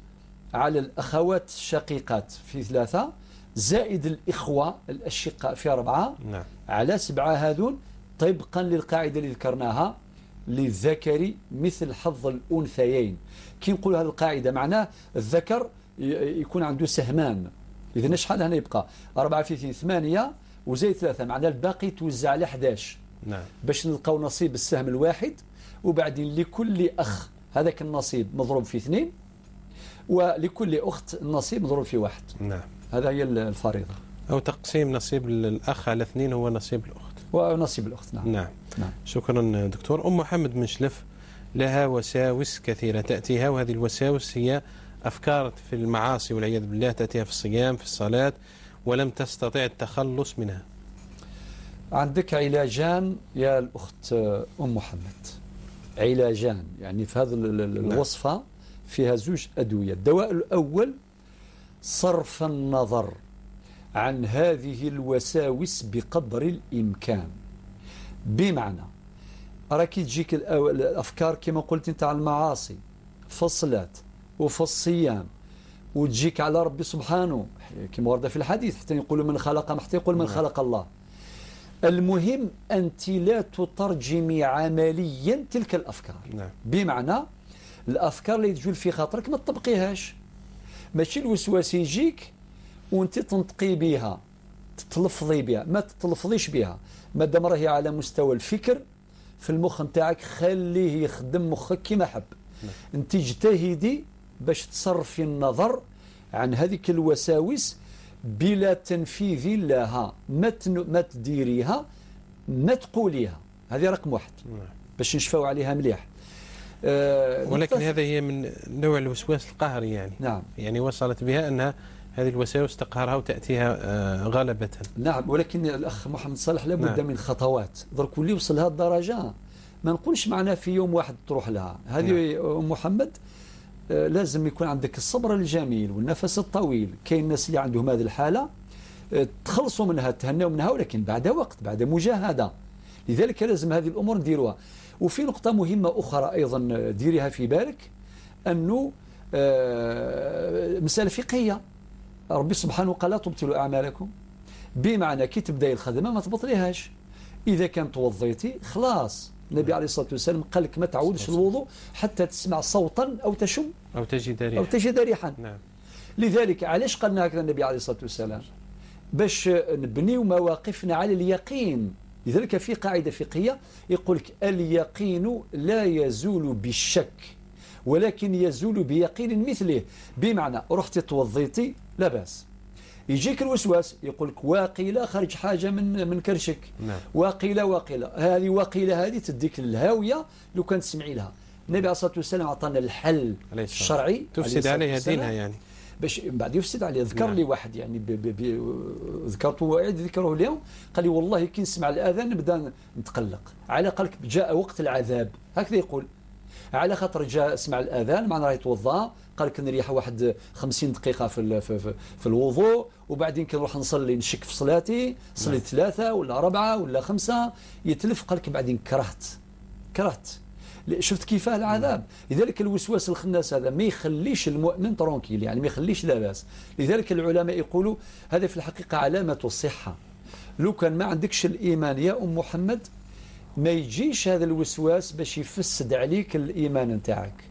على الأخوات الشقيقات في 3 زائد الإخوة الأشقاء في 4. نعم. على 7 هذون طبقا للقاعدة اللي ذكرناها للذكر مثل حظ الأنثيين. كي نقول هذه القاعدة معناه الذكر يكون عنده سهمان، إذا شحال هنا يبقى 4 في 2 8 وزائد 3، معناه الباقي توزع على 11. نعم. باش نلقاو نصيب السهم الواحد، وبعدين لكل أخ هذاك النصيب مضروب في 2، ولكل أخت النصيب مضروب في 1. نعم. هذا هي الفريضة. أو تقسيم نصيب الأخ على 2 هو نصيب الأخت. ونصيب الأخت. نعم. نعم. نعم. شكرا دكتور. أم محمد من شلف لها وساوس كثيرة تأتيها، وهذه الوساوس هي أفكار في المعاصي والعياذ بالله، تأتيها في الصيام في الصلاة ولم تستطع التخلص منها. عندك علاجان يا الأخت أم محمد، علاجان، يعني في هذا الوصفة فيها 2 أدوية. الدواء الأول صرف النظر عن هذه الوساوس بقدر الإمكان، بمعنى راكي تجيك الأفكار كما قلت أنت على المعاصي في الصلاة وفي الصيام، وتجيك على ربي سبحانه كما ورد في الحديث، حتى يقولوا من خلق، حتى يقول من خلق الله. المهم أنت لا تترجمي عمليا تلك الأفكار. نعم. بمعنى الأفكار اللي تجول في خاطرك ما تطبقيهاش، ماشي الوسواس يجيك وانت تنطقي بها، تتلفظي بها، ما تتلفظيش بها. ما دام راهي على مستوى الفكر في المخ نتاعك، خليه يخدم مخك كما حب. انت اجتهدي باش تصرفي النظر عن هذيك الوساوس بلا تنفيذ لها، ما تديريها، ما تقوليها. هذه رقم واحد باش نشفاو عليها مليح. ولكن هذا هي من نوع الوسواس القهري يعني. نعم. يعني وصلت بها أنها هذه الوساوس تقهرها وتأتيها غلبة. نعم، ولكن الأخ محمد صالح لابد من خطوات. درك واللي وصل لهذه الدرجة ما نقولش معناه في يوم واحد تروح لها. هذه أم محمد لازم يكون عندك الصبر الجميل والنفس الطويل. كاين الناس اللي عندهم هذه الحالة تخلصوا منها، تهنوا منها، ولكن بعد وقت، بعد مجاهدة. لذلك لازم هذه الأمور نديروها. وفي نقطة مهمة أخرى أيضا ديريها في بالك، أنه مسألة فقهية، ربي سبحانه قال لا تبطلوا أعمالكم، بمعنى كي تبداي الخدمة ما تبطليهاش. إذا كان توضيتي خلاص، النبي عليه الصلاة والسلام قال لك ما تعودش الوضوء حتى تسمع صوتا أو تشم أو تجد ريحا، أو تجد ريحا. نعم. لذلك علاش قالنا هكذا النبي عليه الصلاة والسلام؟ باش نبنيو مواقفنا على اليقين. لذلك في قاعدة فقهية يقول لك اليقين لا يزول بالشك ولكن يزول بيقين مثله. بمعنى رحت توضيتي لا بأس، يجيك الوسواس يقول لك واقيلا خرج حاجة من كرشك. نعم. واقيلا واقيلا، هذه واقيلا هذه تديك للهاوية لو كان تسمعي لها. النبي عليه الصلاة والسلام أعطانا الحل الشرعي تفسد عليها دينها يعني، باش بعد يفسد عليه. ذكر لي واحد يعني ذكرته وعيد ذكره اليوم، قال لي والله كي نسمع الأذان نبدا نتقلق. على قالك جاء وقت العذاب، هكذا يقول. على خاطر جاء سمع الأذان معناه راه يتوضا، قال لك نريح واحد 50 دقيقة في في, في الوضوء، وبعدين كي نروح نصلي نشك في صلاتي، صليت 3 ولا 4 ولا 5 يتلف. قال لك بعدين كرهت. شفت كيفاه العذاب. لذلك الوسواس الخناس هذا ما يخليش المؤمن tranquille، يعني ما يخليش لاباس. لذلك العلماء يقولوا هذا في الحقيقة علامة الصحة. لو كان ما عندكش الإيمان يا أم محمد ما يجيش هذا الوسواس باش يفسد عليك الإيمان نتاعك.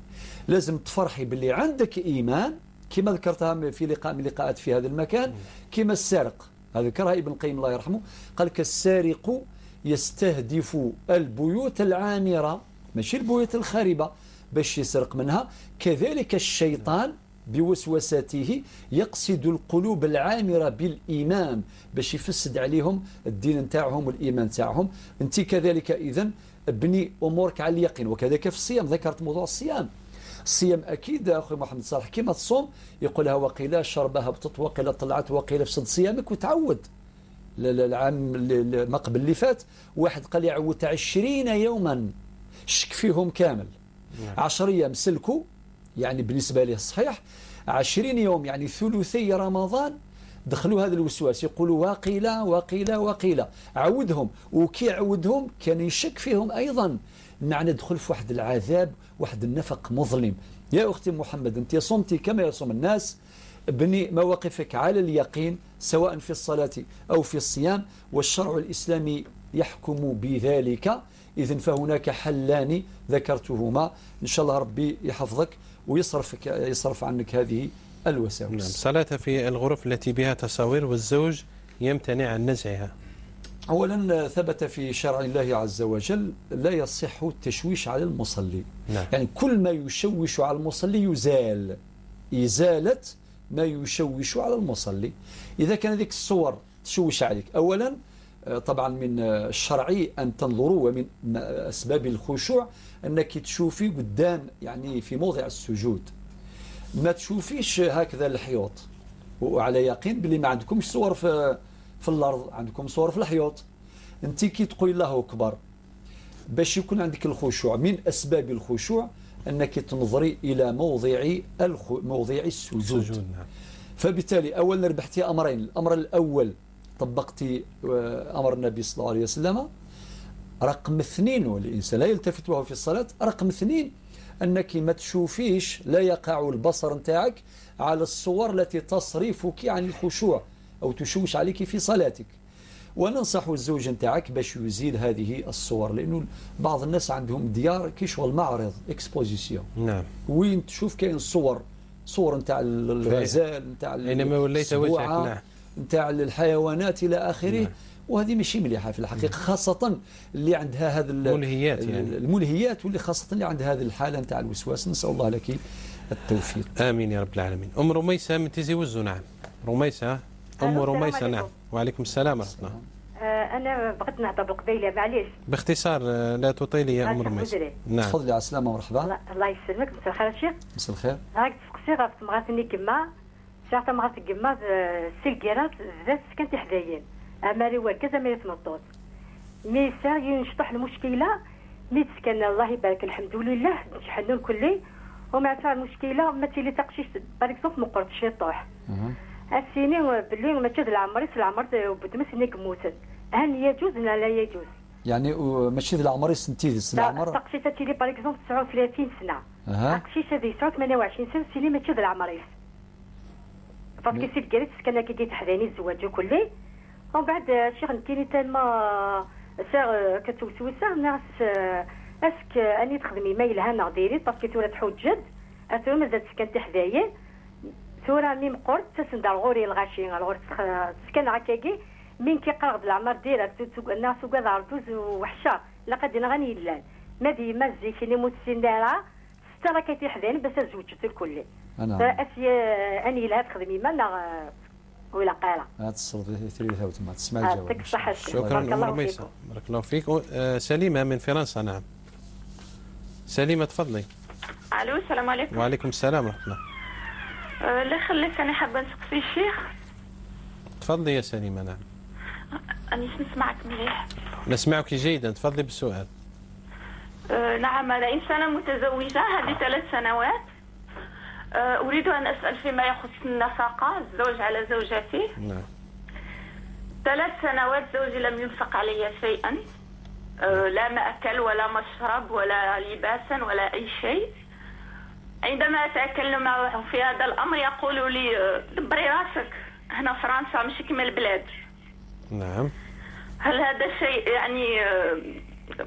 لازم تفرحي باللي عندك إيمان، كما ذكرتها في لقاء من اللقاءات في هذا المكان، كما السارق. هذا ذكرها ابن القيم الله يرحمه، قال لك السارق يستهدف البيوت العامرة ماشي البيوت الخاربة باش يسرق منها. كذلك الشيطان بوسوساته يقصد القلوب العامرة بالإيمان باش يفسد عليهم الدين نتاعهم والإيمان نتاعهم. أنت كذلك إذن ابني أمورك على اليقين. وكذلك في الصيام، ذكرت موضوع الصيام. الصيام أكيد أخي محمد صالح كما تصوم يقولها وقيل شربها هبطت، وقيل طلعت، وقيل فسد صيامك، وتعود. العام ما قبل اللي فات واحد قال لي عودت 20 يوما شك فيهم كامل. 10 أيام سلكوا يعني بالنسبة ليه الصحيح، 20 يوم يعني ثلثي رمضان دخلوا هذا الوسواس، يقولوا واقيلا واقيلا واقيلا. عودهم، وكي عودهم كان يشك فيهم أيضا، معنى دخل في واحد العذاب، واحد النفق مظلم. يا أختي محمد أنت صمتي كما يصوم الناس، ابني مواقفك على اليقين سواء في الصلاة أو في الصيام، والشرع الإسلامي يحكم بذلك. إذن فهناك حلان ذكرتهما، إن شاء الله ربي يحفظك ويصرفك يصرف عنك هذه الوساوس. نعم. صلاة في الغرف التي بها تصاوير والزوج يمتنع عن نزعها. أولا ثبت في شرع الله عز وجل لا يصح التشويش على المصلي. نعم. يعني كل ما يشوش على المصلي يزال، إزالة ما يشوش على المصلي. إذا كان هذيك الصور تشوش عليك، أولا طبعا من الشرعي أن تنظروا، ومن أسباب الخشوع أنك تشوفي قدام يعني في موضع السجود، ما تشوفيش هكذا الحيوط، وعلى يقين باللي ما عندكمش صور في الأرض، عندكم صور في الحيوط. أنت كي تقولي الله أكبر باش يكون عندك الخشوع، من أسباب الخشوع أنك تنظري إلى موضع السجود. نعم. فبالتالي أولا ربحتي أمرين، الأمر الأول طبقتي أمر النبي صلى الله عليه وسلم. رقم 2، والإنسان لا يلتفت وهو في الصلاة. رقم 2 أنك ما تشوفيش، لا يقع البصر نتاعك على الصور التي تصرفك عن الخشوع أو تشوش عليك في صلاتك. وننصح الزوج نتاعك باش يزيل هذه الصور، لأنه بعض الناس عندهم ديار كي شغل معرض exposition. نعم. وين تشوف كاين صور صور نتاع الغزال، نتاع اينما وليت وجهك، نعم، نتاع الحيوانات الى اخره. نعم. وهذه ماشي مليحة في الحقيقة، خاصة اللي عندها هذا الملهيات، يعني الملهيات، واللي خاصة اللي عندها هذه الحالة نتاع الوسواس. نسال الله لك التوفيق. امين يا رب العالمين. ام رميسه من تيزي وزو. نعم رميسه، ام رميسه. نعم وعليكم السلام ورحمة الله. انا بغيت نهضر بالقبيله، معليش باختصار لا تطيلي يا ام رميسه. نعم تفضلي، على السلامة ومرحبا. الله يسلمك. مساء الخير الشيخ. مساء الخير. راك تسقسي غاف تمغاتني كما ساعة تمغات كما سيلكيرات ذات سكنتي حدايا اماري وركز اماري تمطوط مي سا ينشطح المشكلة مي تسكن الله يبارك الحمد لله نشحنو الكلي ومع تاع المشكلة ما تيلي تقشيش par exemple مقرط شي طوح السيني باللي ما تشد العمري العمر بدمس نيك موتن هل يجوز ولا لا يجوز؟ يعني ماشي العمر سنتيدس العمر تقشيشه تيلي par exemple 39 سنة تقشيشه ذي 28 سنة سيني ما تشد العمريس parce que سيد كريت سكن كي جيت حداني الزواج وكلي ومن بعد الشيخ نتيني تالما ساغ كتوسوسه ناس est-ce que اني تخدمي ما يلها ديري parce que تورا تحوجد اتورا مازال سكنتي حدايا تورا ميم قرد تسندر غوري الغاشي الغور تسكن هكاكي مين كيقرب العمر ديرها الناس وكذا عرضوز وحشة لقد غني يلان ما ديما الزيكيني موتسين دارا ستة راه كيتي حداني باش زوجت الكل. انا اني لها تخدمي ما لا ولا قاله هاد الصوت تريدها وتما تسمع الجواب. شكرا ام رميسه، بارك الله فيك. سليمة من فرنسا. نعم سليمة تفضلي. الو السلام عليكم. وعليكم السلام ورحمة الله. الله يخليك انا حابة نسقسي الشيخ. تفضلي يا سليمة. نعم انيش نسمعك مليح. نسمعك جيدا، تفضلي بالسؤال. نعم انا انسانه متزوجة هذه 3 سنوات. أريد أن أسأل فيما يخص النفقة الزوج على زوجته. نعم. 3 سنوات زوجي لم ينفق علي شيئا، لا مأكل ولا مشرب ولا لباسا ولا أي شيء. عندما أتكلم معه في هذا الأمر يقول لي دبري راسك، هنا فرنسا مش كما البلاد. نعم. هل هذا الشيء يعني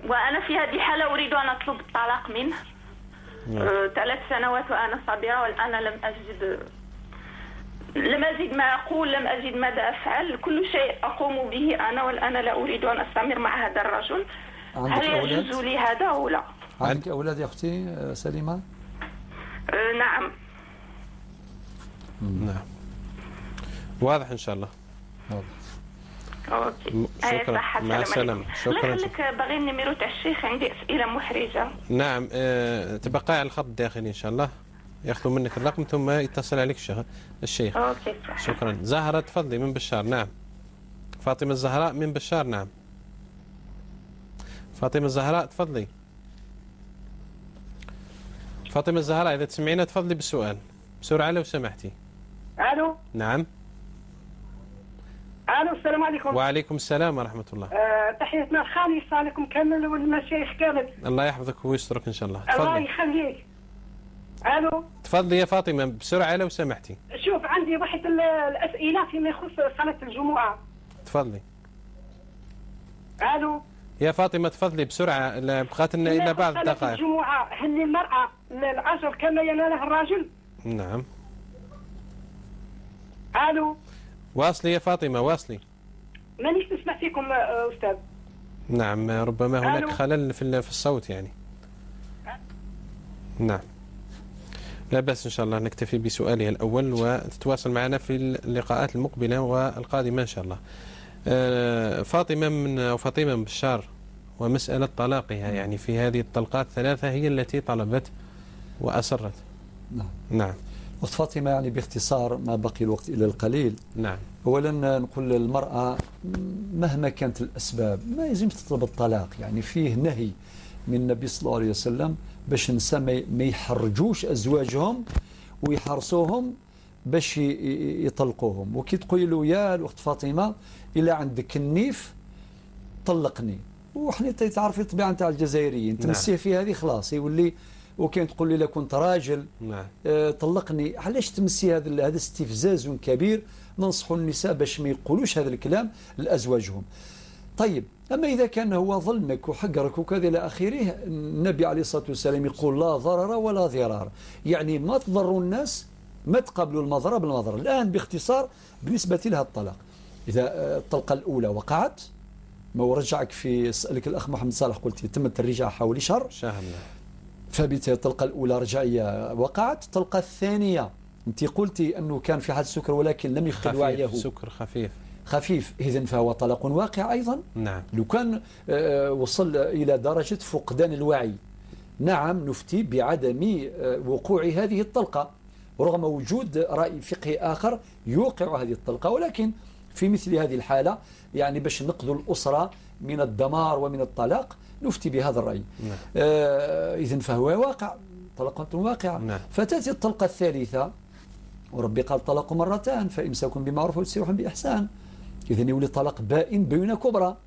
وأنا في هذه الحالة أريد أن أطلب الطلاق منه. 3 سنوات وأنا صابرة والآن لم أجد ما أقول، لم أجد ماذا أفعل، كل شيء أقوم به أنا والآن لا أريد أن أستمر مع هذا الرجل. هل يجوز لي هذا أو لا؟ عندك أولاد يا أختي سليمة؟ نعم. نعم واضح إن شاء الله. واضح. OK شكرا، مع السلامة. شكرا. الله يخليك، باغي ال numéro تاع الشيخ، عندي اسئلة محرجه. نعم تبقى على الخط الداخلي ان شاء الله، ياخذوا منك الرقم ثم يتصل عليك الشيخ. OK شكرا. زهره تفضلي من بشار. نعم فاطمة الزهراء من بشار. نعم فاطمة الزهراء تفضلي. فاطمة الزهراء اذا تسمعينا تفضلي بالسؤال بسرعة لو سمحتي. الو. نعم. الو السلام عليكم. وعليكم السلام ورحمة الله. تحياتنا الخالصة لكم كامل والمشايخ كامل. الله يحفظك ويسترك ان شاء الله. تفضلي. الله يخليك. الو. تفضلي يا فاطمة بسرعة لو سمحتي. شوف عندي واحد الاسئلة فيما يخص صلاة الجمعة. تفضلي. الو. يا فاطمة تفضلي بسرعة، بقات لنا الا بعض الدقائق. صلاة الجمعة هل للمراة الاجر كما يناله الرجل؟ نعم. الو. واصلي يا فاطمة واصلي. مانيش نسمع فيكم أستاذ. نعم ربما هناك خلل في الصوت يعني. نعم لا بأس إن شاء الله، نكتفي بسؤالها الأول وتتواصل معنا في اللقاءات المقبلة والقادمة إن شاء الله. فاطمة من فاطمة من بشار ومسألة طلاقها، يعني في هذه الطلقات 3 هي التي طلبت وأصرت. نعم. نعم. أخت فاطمة يعني باختصار ما بقي الوقت إلا القليل. نعم. أولا نقول للمرأة مهما كانت الأسباب ما يلزمش تطلب الطلاق، يعني فيه نهي من النبي صلى الله عليه وسلم باش النساء ما يحرجوش أزواجهم ويحرصوهم باش يطلقوهم. وكي تقول له يا الأخت فاطمة إلا عندك النيف طلقني، وحنا تعرفي الطبيعة نتاع الجزائريين تمسيه في هذه خلاص يولي. وكاين تقول لي لا كنت راجل. نعم. طلقني، علاش تمسي هذا استفزاز كبير. ننصحوا النساء باش ما يقولوش هذا الكلام لازواجهم. طيب اما اذا كان هو ظلمك وحقرك وكذا الى اخره، النبي عليه الصلاة والسلام يقول لا ضرر ولا ضرار، يعني ما تضروا الناس ما تقابلوا المضرة بالمضرة. الآن باختصار بالنسبة لها الطلاق، إذا الطلقة الأولى وقعت، ما ورجعك في سألك الأخ محمد صالح قلت تمت الرجعة حوالي شهر، فبالتالي الطلقة الأولى رجعية وقعت. الطلقة الثانية أنت قلتي أنه كان في حالة سكر ولكن لم يفقد وعيه، سكر خفيف خفيف، إذن فهو طلاق واقع أيضا. نعم. لو كان وصل إلى درجة فقدان الوعي، نعم نفتي بعدم وقوع هذه الطلقة رغم وجود رأي فقهي آخر يوقع هذه الطلقة، ولكن في مثل هذه الحالة يعني باش نقذ الأسرة من الدمار ومن الطلاق نفتي بهذا الرأي. نعم. إذن فهو واقع، طلقة واقعة. نعم. فتأتي الطلقة الثالثة، وربي قال طلاق مرتان فإمساك بمعروف وتسريح بإحسان، إذن يولي طلاق بائن بينة كبرى.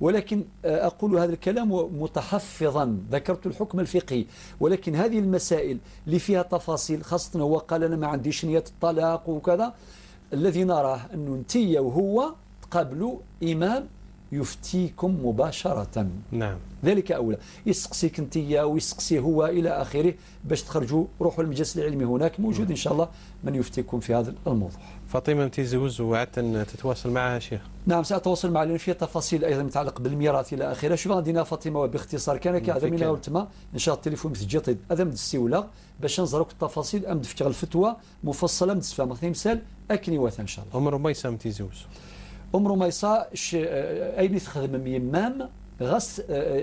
ولكن أقول هذا الكلام متحفظا، ذكرت الحكم الفقهي، ولكن هذه المسائل اللي فيها تفاصيل، خاصة هو قال أنا ما عنديش نية الطلاق وكذا، الذي نراه أنه أنتي وهو تقابلوا إمام يفتيكم مباشرة. نعم. ذلك أولى، يسقسيك أنت ويسقسي هو إلى آخره باش تخرجوا، روحوا المجلس العلمي هناك موجود إن شاء الله من يفتيكم في هذا الموضوع. فاطمة تيزوز وعدت أن تتواصل معها شيخ. نعم سأتواصل معها لأن فيها تفاصيل أيضا متعلق بالميراث إلى آخره. شوف عندنا فاطمة وباختصار كان هذا من تما إن شاء الله التليفون مثل هذا من السيولة باش نزرك التفاصيل أم دفتر الفتوى مفصلة متفاهمة مثال أكني وثا إن شاء الله. أم رميسة تيزوز. أم رميسة أين تخدم يمام غس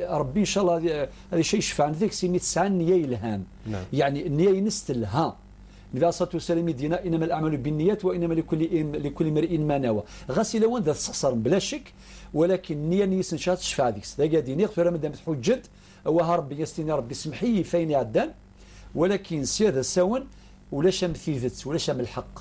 ربي إن شاء الله هذا شيء يشفع عن ذيك سيمي تسعة النية يلهان. نعم. يعني النية ينستلها. النبي عليه الصلاة والسلام يدينا إنما الأعمال بالنيات وإنما لكل امرئ ما نوى. غسل وين ذا تخسر بلا شك، ولكن النية نيس إن شاء الله تشفع ذيك. ذا قاعد يغفر مادام تحجد وها ربي يستني ربي سمحي فين عدان، ولكن سيادة ساون ولا شام ثيذت ولا شام الحق.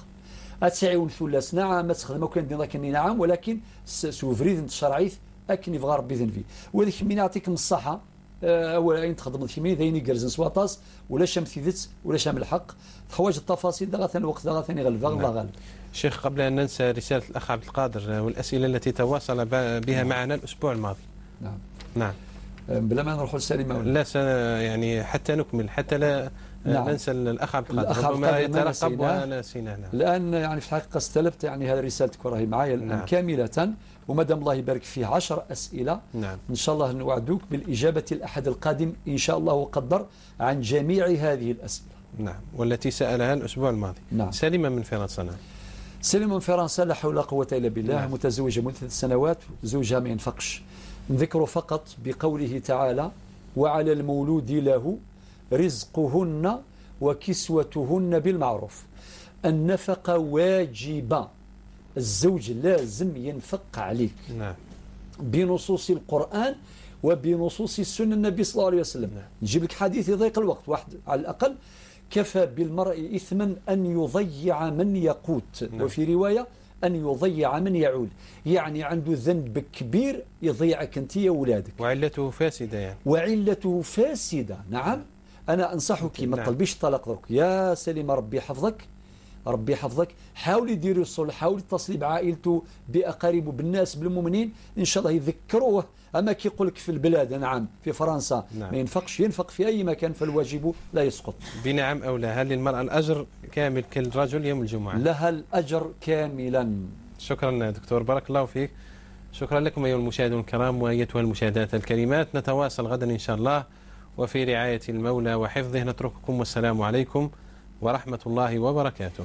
أتسعيون ثلاث نعم تخدم كان دينا كني نعم، ولكن سوفريد انت شرعيث أكن يبغى ربي ذنبي. وهذيك من يعطيكم الصحة أولا أين تخدم الكيمي ذيني قرزن سواطاس ولا شام ثيذت ولا شام الحق. تحواج التفاصيل دا غاثن الوقت دا غاثن يغلب الله غالب. شيخ قبل أن ننسى رسالة الأخ عبد القادر والأسئلة التي تواصل بها معنا الأسبوع الماضي. نعم. نعم. بلا ما نروحوا لسليمة لا يعني حتى نكمل حتى لا نعم. ننسى الأخ عبد القادر ربما يترقب ونسيناه. نعم. الآن يعني في الحقيقة استلبت يعني هذه رسالتك وراهي معايا الآن نعم. كاملة، ومادام الله يبارك فيه 10 أسئلة. نعم. إن شاء الله نوعدوك بالإجابة الأحد القادم إن شاء الله وقدر عن جميع هذه الأسئلة. نعم، والتي سألها الأسبوع الماضي. نعم. سليمة من فرنسا. نعم. سليمة من فرنسا لا حول ولا قوة إلا بالله. نعم. متزوجة منذ 3 سنوات، زوجها ما ينفقش. نذكر فقط بقوله تعالى وعلى المولود له رزقهن وكسوتهن بالمعروف. النفقة واجبة، الزوج لازم ينفق عليك. نعم. بنصوص القرآن وبنصوص السنة النبي صلى الله عليه وسلم. نعم. نجيب لك حديث يضيق الوقت واحد على الأقل، كفى بالمرء إثما أن يضيع من يقوت. نعم. وفي رواية أن يضيع من يعول، يعني عنده ذنب كبير يضيعك أنت يا ولادك. وعلته فاسدة يعني. وعلته فاسدة. نعم. أنا أنصحك ما تطلبيش الطلاق درك يا سليمة، ربي يحفظك ربي يحفظك، حاولي ديري الصلح، حاولي تتصلي بعائلته بأقاربه بالناس بالمؤمنين إن شاء الله يذكروه. أما كي يقول لك في البلاد نعم في فرنسا نعم. ما ينفقش، ينفق في أي مكان فالواجب لا يسقط. بنعم أو لا، هل للمرأة الأجر كامل كالرجل يوم الجمعة؟ لها الأجر كاملا. شكرا دكتور، بارك الله فيك. شكرا لكم أيها المشاهدون الكرام وأيتها المشاهدات الكريمات. نتواصل غدا إن شاء الله وفي رعاية المولى وحفظه. نترككم والسلام عليكم ورحمة الله وبركاته.